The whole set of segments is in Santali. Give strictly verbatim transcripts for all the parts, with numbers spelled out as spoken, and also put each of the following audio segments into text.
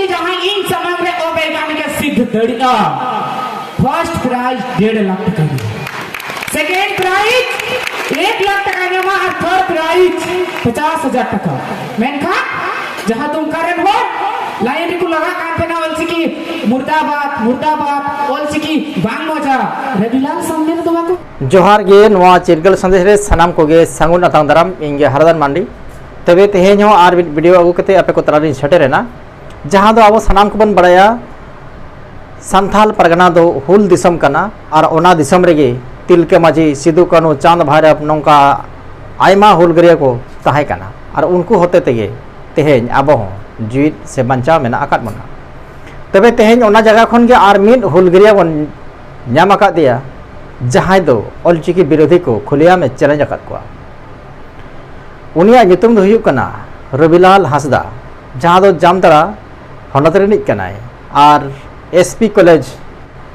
ᱡᱟᱦᱟᱸᱭ ᱤᱧ ᱥᱟᱢᱟᱝ ᱨᱮ ᱚᱵᱮᱭᱜᱟᱱᱤᱠ ᱮ ᱥᱤᱫᱽᱫᱷ ᱫᱟᱲᱮᱭᱟᱜᱼᱟ, ᱯᱷᱟᱨᱥᱴ ᱯᱨᱟᱭᱤᱡᱽ ᱰᱮᱲ ᱞᱟᱠᱷ ᱴᱟᱠᱟ ᱧᱟᱢᱟ, ᱥᱮᱠᱮᱱᱰ ᱯᱨᱟᱭᱤᱡᱽ ᱮᱠ ᱞᱟᱠᱷ ᱴᱟᱠᱟ ᱧᱟᱢᱟ, ᱟᱨ ᱛᱷᱟᱨᱰ ᱯᱨᱟᱭᱤᱡᱽ ᱯᱚᱪᱟᱥ ᱦᱟᱡᱟᱨ ᱴᱟᱠᱟ᱾ ᱢᱮᱱᱠᱷᱟᱱ ᱡᱟᱦᱟᱸ ᱫᱩᱢᱠᱟ ᱨᱮᱱ ᱦᱚᱲ ᱞᱟᱭᱤᱱ ᱨᱮᱠᱚ ᱞᱟᱜᱟᱜ ᱠᱟᱱ ᱛᱟᱦᱮᱱᱟ, "ᱚᱞᱪᱤᱠᱤ ᱢᱩᱨᱫᱟᱵᱟᱫ, ᱢᱩᱨᱫᱟᱵᱟᱫ, ᱚᱞᱪᱤᱠᱤ ᱵᱟᱝ ᱢᱚᱡᱟ", ᱨᱚᱵᱤᱞᱟᱞ ᱥᱟᱢᱱᱮ ᱨᱮᱫᱚ ᱵᱟᱠᱚ ᱡᱚᱦᱟᱨ ᱜᱮ, ᱱᱚᱣᱟ ᱪᱤᱨᱜᱟᱹᱞ ᱥᱟᱸᱫᱮᱥ ᱨᱮ ᱥᱟᱱᱟᱢ ᱠᱚᱜᱮ ᱥᱟᱹᱜᱩᱱ ᱟᱛᱟᱝ ᱫᱟᱨᱟᱢ᱾ ᱤᱧ ᱜᱮ ᱦᱟᱨᱟᱫᱟᱱ ᱢᱟᱱᱰᱤ᱾ ᱛᱚᱵᱮ ᱛᱮᱦᱮᱧ ᱦᱚᱸ ᱟᱨ ᱢᱤᱫ ᱵᱷᱤᱰᱤᱭᱳ ᱟᱹᱜᱩ ᱠᱟᱛᱮ ᱟᱯᱮ ᱠᱚ ᱛᱟᱞᱟᱨᱤᱧ ᱥᱮᱴᱮᱨᱮᱱᱟ, ᱡᱟᱦᱟᱸ ᱫᱚ ᱟᱵᱚ ᱥᱟᱱᱟᱢ ᱠᱚᱵᱚᱱ ᱵᱟᱲᱟᱭᱟ, ᱥᱟᱱᱛᱟᱞ ᱯᱟᱨᱜᱟᱱᱟ ᱫᱚ ᱦᱩᱞ ᱫᱤᱥᱚᱢ ᱠᱟᱱᱟ, ᱟᱨ ᱚᱱᱟ ᱫᱤᱥᱚᱢ ᱨᱮᱜᱮ ᱛᱤᱞᱠᱟᱹ ᱢᱟᱹᱡᱷᱤ, ᱥᱤᱫᱩ ᱠᱟᱹᱱᱦᱩ, ᱪᱟᱸᱫᱽ ᱵᱷᱟᱭᱨᱚᱵᱽ, ᱱᱚᱝᱠᱟ ᱟᱭᱢᱟ ᱦᱩᱞᱜᱟᱹᱨᱭᱟᱹ ᱠᱚ ᱛᱟᱦᱮᱸ ᱠᱟᱱᱟ, ᱟᱨ ᱩᱱᱠᱩ ᱦᱚᱛᱮ ᱛᱮᱜᱮ ᱛᱮᱦᱮᱧ ᱟᱵᱚ ᱦᱚᱸ ᱡᱤᱣᱤᱫ ᱥᱮ ᱵᱟᱧᱪᱟᱣ ᱢᱮᱱᱟᱜ ᱟᱠᱟᱫ ᱵᱚᱱᱟ᱾ ᱛᱚᱵᱮ ᱛᱮᱦᱮᱧ ᱚᱱᱟ ᱡᱟᱭᱜᱟ ᱠᱷᱚᱱ ᱜᱮ ᱟᱨ ᱢᱤᱫ ᱦᱩᱞᱜᱟᱹᱨᱭᱟᱹ ᱵᱚᱱ ᱧᱟᱢ ᱟᱠᱟᱫᱮᱭᱟ, ᱡᱟᱦᱟᱸᱭ ᱫᱚ ᱚᱞᱪᱤᱠᱤ ᱵᱤᱨᱳᱫᱷᱤ ᱠᱚ ᱠᱷᱩᱞᱮᱭᱟᱢ ᱮ ᱪᱮᱞᱮᱧᱡᱽ ᱟᱠᱟᱫ ᱠᱚᱣᱟ᱾ ᱩᱱᱤᱭᱟᱜ ᱧᱩᱛᱩᱢ ᱫᱚ ᱦᱩᱭᱩᱜ ᱠᱟᱱᱟ ᱨᱚᱵᱤᱞᱟᱞ ᱦᱟᱸᱥᱫᱟ, ᱡᱟᱦᱟᱸ ᱫᱚ ᱡᱟᱢᱛᱟᱲᱟ ᱦᱚᱱᱚᱛ ᱨᱤᱱᱤᱡ ᱠᱟᱱᱟᱭ, ᱟᱨ ᱮᱥ ᱯᱤ ᱠᱚᱞᱮᱡᱽ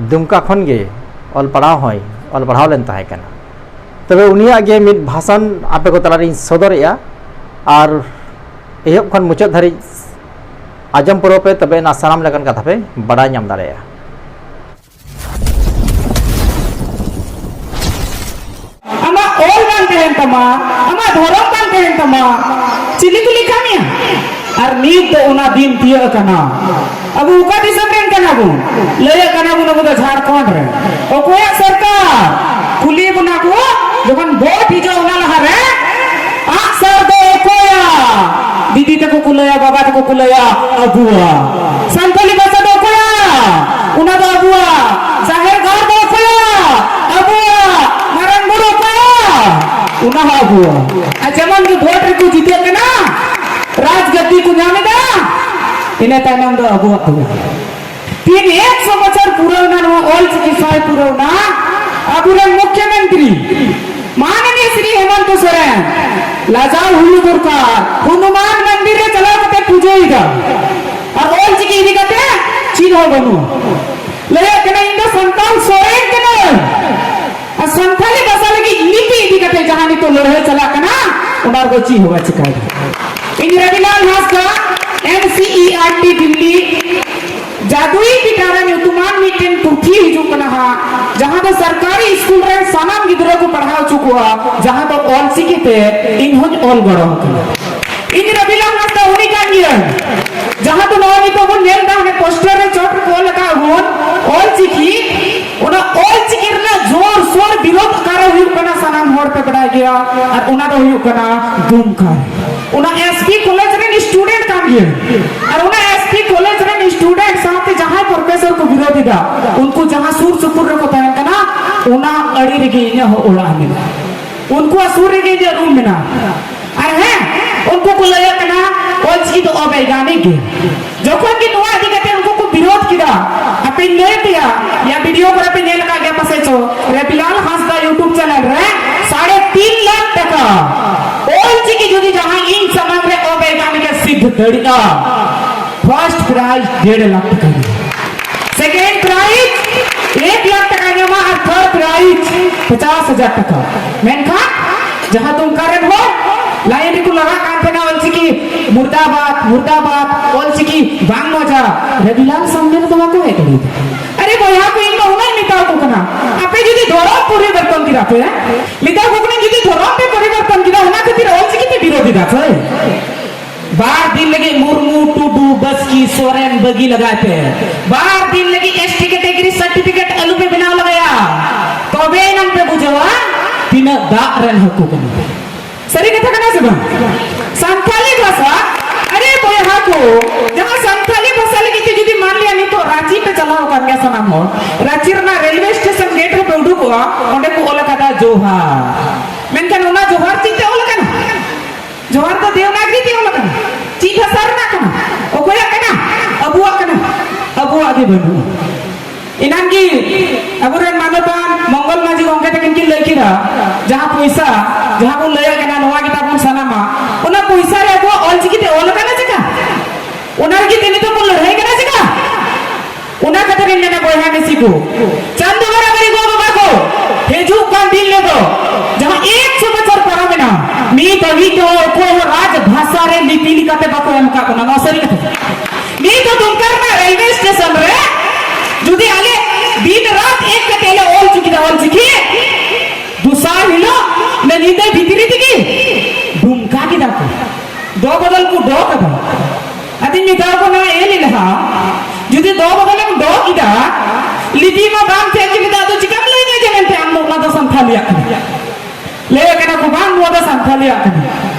ᱫᱩᱢᱠᱟ ᱠᱷᱚᱱ ᱜᱮ ᱚᱞ ᱯᱟᱲᱦᱟᱣ ᱦᱚᱸᱭ ᱚᱞ ᱯᱟᱲᱦᱟᱣ ᱞᱮᱱ ᱛᱟᱦᱮᱸ ᱠᱟᱱᱟ᱾ ᱛᱚᱵᱮ ᱩᱱᱤᱭᱟᱜ ᱜᱮ ᱢᱤᱫ ᱵᱷᱟᱥᱚᱱ ᱟᱯᱮ ᱠᱚ ᱛᱟᱞᱟᱨᱤᱧ ᱥᱚᱫᱚᱨᱮᱜᱼᱟ, ᱟᱨ ᱮᱦᱚᱵ ᱠᱷᱚᱱ ᱢᱩᱪᱟᱹᱫ ᱫᱷᱟᱹᱨᱤᱡ ᱟᱸᱡᱚᱢ ᱯᱩᱨᱟᱹᱣ ᱯᱮ, ᱛᱚᱵᱮ ᱚᱱᱟ ᱥᱟᱱᱟᱢ ᱞᱮᱠᱟᱱ ᱠᱟᱛᱷᱟ ᱯᱮ ᱵᱟᱰᱟᱭ ᱧᱟᱢ ᱫᱟᱲᱮᱭᱟᱜᱼᱟ᱾ ᱟᱢᱟᱜ ᱚᱞ ᱵᱟᱝ ᱛᱟᱦᱮᱱ ᱛᱟᱢᱟ, ᱟᱢᱟᱜ ᱫᱷᱚᱨᱚᱢ ᱵᱟᱝ ᱛᱟᱦᱮᱱ ᱛᱟᱢᱟ, ᱪᱤᱞᱤ ᱠᱚ ᱞᱮᱠᱷᱟ ᱢᱮᱭᱟ? ᱟᱨ ᱱᱤᱛ ᱫᱚ ᱚᱱᱟ ᱫᱤᱱ ᱛᱤᱭᱟᱹᱜ ᱟᱠᱟᱱᱟ᱾ ᱟᱵᱚ ᱚᱠᱟ ᱫᱤᱥᱚᱢ ᱨᱮᱱ ᱠᱟᱱᱟ ᱵᱚᱱ? ᱞᱟᱹᱭᱟᱜ ᱠᱟᱱᱟ ᱵᱚᱱ ᱟᱵᱚ ᱫᱚ ᱡᱷᱟᱲᱠᱷᱚᱸᱰ ᱨᱮᱱ᱾ ᱚᱠᱚᱭᱟᱜ ᱥᱚᱨᱠᱟᱨ? ᱠᱩᱞᱤ ᱵᱚᱱᱟ ᱠᱚ, ᱡᱚᱠᱷᱚᱱ ᱵᱷᱳᱴ ᱦᱤᱡᱩᱜᱼᱟ ᱚᱱᱟ ᱞᱟᱦᱟᱨᱮ ᱟᱜᱼᱥᱟᱨ ᱫᱚ ᱚᱠᱚᱭᱟᱜ? ᱫᱤᱫᱤ ᱛᱟᱠᱚ ᱠᱚ ᱞᱟᱹᱭᱟ, ᱵᱟᱵᱟ ᱛᱟᱠᱚ ᱠᱚ ᱞᱟᱹᱭᱟ, ᱟᱵᱚᱣᱟᱜ᱾ ᱥᱟᱱᱛᱟᱞᱤ ᱵᱷᱟᱥᱟ ᱫᱚ ᱚᱠᱚᱭᱟᱜ? ᱚᱱᱟ ᱫᱚ ᱟᱵᱚᱣᱟᱜ᱾ ᱡᱟᱦᱮᱨ ᱜᱟᱲ ᱫᱚ ᱚᱠᱚᱭᱟᱜ? ᱟᱵᱚᱣᱟᱜ᱾ ᱢᱟᱨᱟᱝ ᱵᱩᱨᱩ ᱚᱠᱚᱭᱟᱜ? ᱚᱱᱟ ᱦᱚᱸ ᱟᱵᱚᱣᱟᱜ᱾ ᱟᱨ ᱡᱮᱢᱚᱱ ᱜᱮ ᱵᱷᱳᱴ ᱨᱮᱠᱚ ᱡᱤᱛᱟᱹᱜ ᱠᱟᱱᱟ, ᱨᱟᱡᱽ ᱜᱟᱹᱫᱤ ᱠᱚ ᱧᱟᱢ ᱮᱫᱟ, ᱤᱱᱟᱹ ᱛᱟᱭᱱᱚᱢ ᱫᱚ ᱟᱵᱚᱣᱟᱜ ᱠᱟᱱᱟ᱾ ᱛᱤᱱ ᱮᱠᱥᱚ ᱵᱚᱪᱷᱚᱨ ᱯᱩᱨᱟᱹᱣᱱᱟ, ᱱᱚᱣᱟ ᱚᱞ ᱪᱤᱠᱤ ᱥᱟᱭ ᱯᱩᱨᱟᱹᱣᱱᱟ᱾ ᱟᱵᱚᱨᱮᱱ ᱢᱩᱠᱷᱭᱚᱢᱚᱱᱛᱨᱤ ᱢᱟᱱᱱᱤᱭᱚ ᱥᱨᱤ ᱦᱮᱢᱚᱱᱛᱚ ᱥᱚᱨᱮᱱ ᱞᱟᱡᱟᱣ ᱦᱩᱭᱩᱜ ᱫᱚᱨᱠᱟᱨ᱾ ᱦᱚᱱᱩᱢᱟᱱ ᱢᱚᱱᱫᱤᱨ ᱨᱮ ᱪᱟᱞᱟᱣ ᱠᱟᱛᱮ ᱯᱩᱡᱟᱹᱭᱮᱫᱟ, ᱟᱨ ᱚᱞ ᱪᱤᱠᱤ ᱤᱫᱤ ᱠᱟᱛᱮ ᱪᱮᱫ ᱦᱚᱸ ᱵᱟᱹᱱᱩᱜᱼᱟ᱾ ᱞᱟᱹᱭᱮᱫ ᱠᱟᱱᱟ, "ᱤᱧ ᱫᱚ ᱥᱟᱱᱛᱟᱲ ᱥᱚᱨᱮᱱ ᱠᱟᱹᱱᱟᱹᱧ, ᱟᱨ ᱥᱟᱱᱛᱟᱲᱤ ᱵᱷᱟᱥᱟ ᱞᱟᱹᱜᱤᱫ ᱞᱤᱯᱤ ᱤᱫᱤ ᱠᱟᱛᱮ ᱡᱟᱦᱟᱸ ᱱᱤᱛᱚᱜ ᱞᱟᱹᱲᱦᱟᱹᱭ ᱪᱟᱞᱟᱜ ᱠᱟᱱᱟ, ᱚᱱᱟ ᱨᱮᱫᱚ ᱪᱮᱫ ᱦᱚᱸ ᱵᱟᱭ ᱪᱤᱠᱟᱹᱭᱮᱫᱟ᱾" ᱤᱧ ᱨᱚᱵᱤᱞᱟᱞ ᱦᱟᱸᱥᱫᱟ, ᱮᱱ ᱥᱤ ᱤ ᱟᱨ ᱴᱤ ᱫᱤᱞᱞᱤ, ᱡᱟᱦᱟᱸ ᱫᱚ ᱥᱚᱨᱠᱟᱨᱤ ᱥᱠᱩᱞ ᱨᱮᱱ ᱥᱟᱱᱟᱢ ᱜᱤᱫᱽᱨᱟᱹ ᱠᱚ ᱯᱟᱲᱦᱟᱣ ᱦᱚᱪᱚ ᱠᱚᱣᱟ, ᱡᱟᱦᱟᱸ ᱫᱚ ᱚᱞ ᱪᱤᱠᱤ ᱛᱮ ᱤᱧ ᱦᱚᱸᱧ ᱚᱞ ᱜᱚᱲᱚ ᱟᱠᱟᱱᱟ᱾ ᱤᱧ ᱨᱚᱵᱤᱞᱟᱞ ᱦᱟᱸᱥᱫᱟ ᱩᱱᱤ ᱠᱟᱱ ᱜᱤᱭᱟᱹᱧ, ᱡᱟᱦᱟᱸ ᱫᱚ ᱱᱚᱜᱼᱚᱭ ᱱᱤᱛᱚᱜ ᱵᱚᱱ ᱧᱮᱞ ᱮᱫᱟ, ᱦᱟᱱᱮ ᱯᱳᱥᱴᱟᱨ ᱨᱮ ᱪᱚᱴ ᱨᱮᱠᱚ ᱚᱞ ᱟᱠᱟᱫ ᱵᱚᱱ ᱚᱞ ᱪᱤᱠᱤ, ᱚᱱᱟ ᱚᱞ ᱪᱤᱠᱤ ᱨᱮᱱᱟᱜ ᱡᱳᱨ ᱥᱳᱨ ᱵᱤᱨᱳᱫ ᱚᱠᱟᱨᱮ ᱦᱩᱭᱩᱜ ᱠᱟᱱᱟ ᱥᱟᱱᱟᱢ ᱦᱚᱲ ᱯᱮ ᱵᱟᱰᱟᱭ ᱜᱮᱭᱟ, ᱟᱨ ᱚᱱᱟ ᱫᱚ ᱦᱩᱭᱩᱜ ᱠᱟᱱᱟ ᱫᱩᱢᱠᱟ᱾ ᱚᱱᱟ ᱮᱥ ᱯᱤ ᱠᱚᱞᱮᱡᱽ ᱨᱮᱱ ᱥᱴᱩᱰᱮᱱᱴ ᱠᱟᱱ ᱜᱤᱭᱟᱹᱧ, ᱟᱨ ᱚᱱᱟ ᱮᱥ ᱯᱤ ᱠᱚᱞᱮᱡᱽ ᱨᱮᱱ ᱥᱴᱩᱰᱮᱱᱴ ᱥᱟᱶᱛᱮ ᱡᱟᱦᱟᱸᱭ ᱯᱨᱚᱯᱷᱮᱥᱚᱨ ᱠᱚ ᱵᱤᱨᱳᱫ ᱮᱫᱟ, ᱩᱱᱠᱩ ᱡᱟᱦᱟᱸ ᱥᱩᱨ ᱥᱩᱯᱩᱨ ᱨᱮᱠᱚ ᱛᱟᱦᱮᱱ ᱠᱟᱱᱟ, ᱚᱱᱟ ᱟᱲᱮ ᱨᱮᱜᱮ ᱤᱧᱟᱹᱜ ᱦᱚᱸ ᱚᱲᱟᱜ ᱢᱮᱱᱟᱜᱼᱟ, ᱩᱱᱠᱩᱣᱟᱜ ᱥᱩᱨ ᱨᱮᱜᱮ ᱤᱧᱟᱹᱜ ᱨᱩᱢ ᱢᱮᱱᱟᱜᱼᱟ᱾ ᱟᱨ ᱦᱮᱸ, ᱩᱱᱠᱩ ᱠᱚ ᱞᱟᱹᱭᱟᱜ ᱠᱟᱱᱟ ᱚᱞᱪᱤᱠᱤ ᱫᱚ ᱚᱵᱮᱭᱜᱟᱱᱤᱠ ᱜᱮ᱾ ᱡᱚᱠᱷᱚᱱ ᱜᱮ ᱱᱚᱣᱟ ᱤᱫᱤ ᱠᱟᱛᱮ ᱩᱱᱠᱩ ᱠᱚ ᱵᱤᱨᱳᱫ ᱠᱮᱫᱟ, ᱟᱯᱮᱧ ᱞᱟᱹᱭ ᱯᱮᱭᱟ, ᱭᱟ ᱵᱷᱤᱰᱤᱭᱳ ᱠᱚᱨᱮ ᱯᱮ ᱧᱮᱞ ᱟᱠᱟᱫ ᱜᱮᱭᱟ ᱯᱟᱥᱮᱡ ᱪᱚ, ᱨᱮᱵᱤᱞᱟᱞ ᱦᱟᱸᱥᱫᱟ YouTube ᱪᱮᱱᱮᱞ ᱨᱮ ᱥᱟᱲᱮ ᱛᱤᱱ ᱞᱟᱠᱷ ᱴᱟᱠᱟ ᱚᱞᱪᱤᱠᱤ ᱡᱩᱫᱤ ᱡᱟᱦᱟᱸᱭ ᱤᱧ ᱥᱟᱢᱟᱝ ᱨᱮ ᱚᱵᱮᱭᱜᱟᱱᱤᱠ ᱮ ᱥᱤᱫᱷ ᱫᱟᱲᱮᱭᱟᱜᱼᱟ, ᱯᱷᱟᱨᱥᱴ ᱯᱨᱟᱭᱤᱡᱽ ᱰᱮᱲ ᱞᱟᱠᱷ ᱴᱟᱠᱟ ᱧᱟᱢᱟ, ᱥᱮᱠᱮᱱᱰ ᱯᱨᱟᱭᱤᱡᱽ ᱮᱠ ᱞᱟᱠᱷ ᱴᱟᱠᱟ ᱧᱟᱢᱟ ᱟᱨ ᱛᱷᱟᱨᱰ ᱯᱨᱟᱭᱤᱡᱽ ᱯᱚᱪᱟᱥ ᱦᱟᱡᱟᱨ ᱴᱟᱠᱟ᱾ ᱢᱮᱱᱠᱷᱟᱱ ᱡᱟᱦᱟᱸ ᱫᱩᱢᱠᱟ ᱨᱮᱱ ᱦᱚᱲ ᱞᱟᱭᱤᱱ ᱨᱮᱠᱚ ᱞᱟᱜᱟᱜ ᱠᱟᱱ ᱛᱟᱦᱮᱱᱟ, ᱚᱞᱪᱤᱠᱤ ᱢᱩᱨᱫᱟᱵᱟᱫ, ᱢᱩᱨᱫᱟᱵᱟᱫ, ᱚᱞᱪᱤᱠᱤ ᱵᱟᱝ ᱢᱚᱡᱟ, ᱨᱮᱵᱤᱞᱟᱞ ᱥᱟᱢᱱᱮ ᱨᱮᱫᱚ ᱵᱟᱠᱚ ᱦᱮᱡ ᱫᱟᱲᱮᱭᱟᱫᱟ᱾ ᱟᱨᱮ ᱵᱚᱭᱦᱟ ᱠᱚ, ᱤᱧ ᱫᱚ ᱩᱱᱟᱹᱜ ᱤᱧ ᱢᱮᱛᱟ ᱠᱚ ᱠᱟᱱᱟ, ᱟᱯᱮ ᱡᱩᱫᱤ ᱫᱷᱚᱨᱚᱢ ᱯᱚᱨᱤᱵᱚᱨᱛᱚᱱ ᱠᱮᱫᱟ ᱯᱮ, ᱢᱮᱛᱟ ᱠᱚ ᱠᱟᱹᱱᱟᱹᱧ, ᱡᱩᱫᱤ ᱫᱷᱚᱨᱚᱢ ᱯᱮ ᱯᱚᱨᱤᱵᱚᱨᱛᱚᱱ ᱠᱮᱫᱟ, ᱚᱱᱟ ᱠᱷᱟᱹᱛᱤᱨ ᱚᱞᱪᱤᱠᱤ ᱯᱮ ᱵᱤᱨᱳᱫ ᱮᱫᱟ ᱯᱮ᱾ ᱵᱟᱨ ᱫᱤᱱ ᱞᱟᱹᱜᱤᱫ ᱢᱩᱨᱢᱩ, ᱴᱩᱰᱩ, ᱵᱟᱥᱠᱤ, ᱥᱚᱨᱮᱱ ᱵᱟᱹᱜᱤ ᱞᱟᱜᱟᱭ ᱯᱮ᱾ ᱵᱟᱨ ᱫᱤᱱ ᱞᱟᱹᱜᱤᱫ ᱮᱥ ᱴᱤ ᱠᱮᱴᱮᱜᱚᱨᱤ ᱥᱟᱨᱴᱤᱯᱷᱤᱠᱮᱴ ᱟᱞᱚ ᱯᱮ ᱵᱮᱱᱟᱣ ᱞᱟᱜᱟᱭᱟ᱾ ᱛᱚᱵᱮ ᱮᱱᱟᱝ ᱯᱮ ᱵᱩᱡᱷᱟᱹᱣᱟ ᱛᱤᱱᱟᱹᱜ ᱫᱟᱜ ᱨᱮᱱ ᱦᱟᱹᱠᱩ ᱠᱟᱱᱟ ᱯᱮ᱾ ᱥᱟᱹᱨᱤ ᱠᱟᱛᱷᱟ ᱠᱟᱱᱟ ᱥᱮ ᱵᱟᱝ? ᱥᱟᱱᱛᱟᱞᱤ ᱵᱷᱟᱥᱟ, ᱟᱨᱮ ᱵᱚᱭᱦᱟ ᱠᱚ, ᱡᱟᱦᱟᱸ ᱥᱟᱱᱛᱟᱞᱤ ᱵᱷᱟᱥᱟ ᱞᱟᱹᱜᱤᱫ ᱛᱮ ᱡᱩᱫᱤ ᱢᱟᱱ ᱞᱤᱭᱟ ᱱᱤᱛᱚᱜ ᱨᱟᱸᱪᱤ ᱯᱮ ᱪᱟᱞᱟᱣ ᱟᱠᱟᱱ ᱜᱮᱭᱟ ᱥᱟᱱᱟᱢ ᱦᱚᱲ, ᱨᱟᱸᱪᱤ ᱨᱮᱱᱟᱜ ᱨᱮᱞᱣᱮ ᱥᱴᱮᱥᱚᱱ ᱜᱮᱴ ᱨᱮᱯᱮ ᱩᱰᱩᱠᱚᱜᱼᱟ, ᱚᱸᱰᱮ ᱠᱚ ᱚᱞ ᱟᱠᱟᱫᱟ ᱡᱳᱦᱟᱨ᱾ ᱢᱮᱱᱠᱷᱟᱱ ᱚᱱᱟ ᱡᱳᱦᱟᱨ ᱪᱮᱫ ᱛᱮ ᱚᱞ ᱟᱠᱟᱱᱟ? ᱡᱳᱦᱟᱨ ᱫᱚ ᱫᱮᱣᱱᱟᱜᱽᱨᱤ ᱛᱮ ᱚᱞ ᱟᱠᱟᱱᱟ᱾ ᱪᱮᱫ ᱵᱷᱟᱥᱟ ᱨᱮᱱᱟᱜ ᱠᱟᱱᱟ? ᱚᱠᱚᱭᱟᱜ ᱠᱟᱱᱟ? ᱟᱵᱚᱣᱟᱜ ᱠᱟᱱᱟ᱾ ᱟᱵᱚᱣᱟᱜ ᱜᱮ ᱵᱟᱹᱱᱩᱜᱼᱟ᱾ ᱮᱱᱟᱱ ᱜᱮ ᱟᱵᱚᱨᱮᱱ ᱢᱟᱱᱚᱛᱟᱱ ᱢᱚᱝᱜᱚᱞ ᱢᱟᱹᱡᱷᱤ ᱜᱚᱢᱠᱮ ᱛᱟᱹᱠᱤᱱ ᱠᱤᱱ ᱞᱟᱹᱭ ᱠᱮᱫᱟ, ᱡᱟᱦᱟᱸ ᱯᱚᱭᱥᱟ, ᱡᱟᱦᱟᱸ ᱵᱚᱱ ᱞᱟᱹᱭᱟᱜ ᱠᱟᱱᱟ ᱱᱚᱣᱟ ᱜᱮ ᱛᱟᱵᱚᱱ ᱥᱟᱱᱟᱢᱟ, ᱚᱱᱟ ᱯᱚᱭᱥᱟ ᱨᱮ ᱟᱵᱚᱣᱟᱜ ᱚᱞᱪᱤᱠᱤ ᱛᱮ ᱚᱞ ᱟᱠᱟᱱᱟ ᱪᱮᱠᱟ? ᱚᱱᱟ ᱨᱮᱜᱮ ᱛᱮ ᱱᱤᱛᱚᱜ ᱵᱚᱱ ᱞᱟᱹᱲᱦᱟᱹᱭ ᱠᱟᱱᱟ ᱪᱮᱠᱟ? ᱚᱱᱟ ᱠᱷᱟᱹᱛᱤᱨ ᱤᱧ ᱢᱮᱱᱟ ᱵᱚᱭᱦᱟ ᱢᱤᱥᱤ ᱠᱚ, ᱪᱟᱸᱫᱚ ᱵᱟᱨᱟᱵᱟᱨᱤ ᱜᱚ ᱵᱟᱵᱟ ᱠᱚ, ᱦᱤᱡᱩᱜ ᱠᱟᱱ ᱫᱤᱱ ᱨᱮᱫᱚ ᱡᱟᱦᱟᱸ ᱮᱠᱥᱚ ᱵᱚᱪᱷᱚᱨ ᱯᱟᱨᱚᱢᱮᱱᱟ, ᱱᱤᱛ ᱦᱟᱹᱵᱤᱡ ᱛᱮᱦᱚᱸ ᱚᱠᱚᱭ ᱦᱚᱸ ᱨᱟᱡᱽ ᱵᱷᱟᱥᱟ ᱨᱮ ᱞᱤᱯᱤ ᱞᱮᱠᱟᱛᱮ ᱵᱟᱠᱚ ᱮᱢ ᱟᱠᱟᱫ ᱵᱚᱱᱟ᱾ ᱱᱚᱣᱟ ᱥᱟᱹᱨᱤ ᱠᱟᱛᱷᱟ᱾ ᱱᱤᱛ ᱦᱚᱸ ᱫᱩᱢᱠᱟ ᱨᱮᱱᱟᱜ ᱨᱮᱞᱣᱮ ᱥᱴᱮᱥᱚᱱ ᱨᱮ ᱡᱩᱫᱤ ᱟᱞᱮ ᱫᱤᱱ ᱨᱟᱛ ᱮᱠ ᱠᱟᱛᱮ ᱞᱮ ᱦᱤᱞᱳᱜ ᱢᱮ ᱧᱤᱫᱟᱹ ᱵᱷᱤᱛᱨᱤ ᱛᱮᱜᱮ ᱰᱩᱢᱠᱟ ᱠᱮᱫᱟ ᱠᱚ᱾ ᱫᱚ ᱵᱚᱫᱚᱞ ᱠᱚ ᱫᱚ ᱠᱟᱫᱟ᱾ ᱟᱫᱚᱧ ᱢᱮᱛᱟ ᱠᱚ ᱠᱟᱱᱟ, ᱮ ᱞᱮᱞᱦᱟ, ᱡᱩᱫᱤ ᱫᱚ ᱵᱚᱫᱚᱞᱮᱢ ᱫᱚ ᱠᱮᱫᱟ, ᱞᱤᱯᱤ ᱢᱟ ᱵᱟᱢ ᱪᱮᱫ ᱠᱮᱫᱟ, ᱟᱫᱚ ᱪᱤᱠᱟᱢ ᱞᱟᱹᱭ ᱧᱟ ᱡᱮ ᱢᱮᱱᱛᱮ ᱟᱢ ᱫᱚ ᱚᱱᱟ ᱫᱚ ᱥᱟᱱᱛᱷᱟᱞᱤᱭᱟᱜ ᱠᱟᱱᱟ? ᱞᱟᱹᱭ ᱠᱟᱱᱟ ᱠᱚ, ᱵᱟᱝ, ᱱᱚᱣᱟ ᱫᱚ ᱥᱟᱱᱛᱷᱟᱞᱤᱭᱟᱜ ᱠᱟᱱᱟ᱾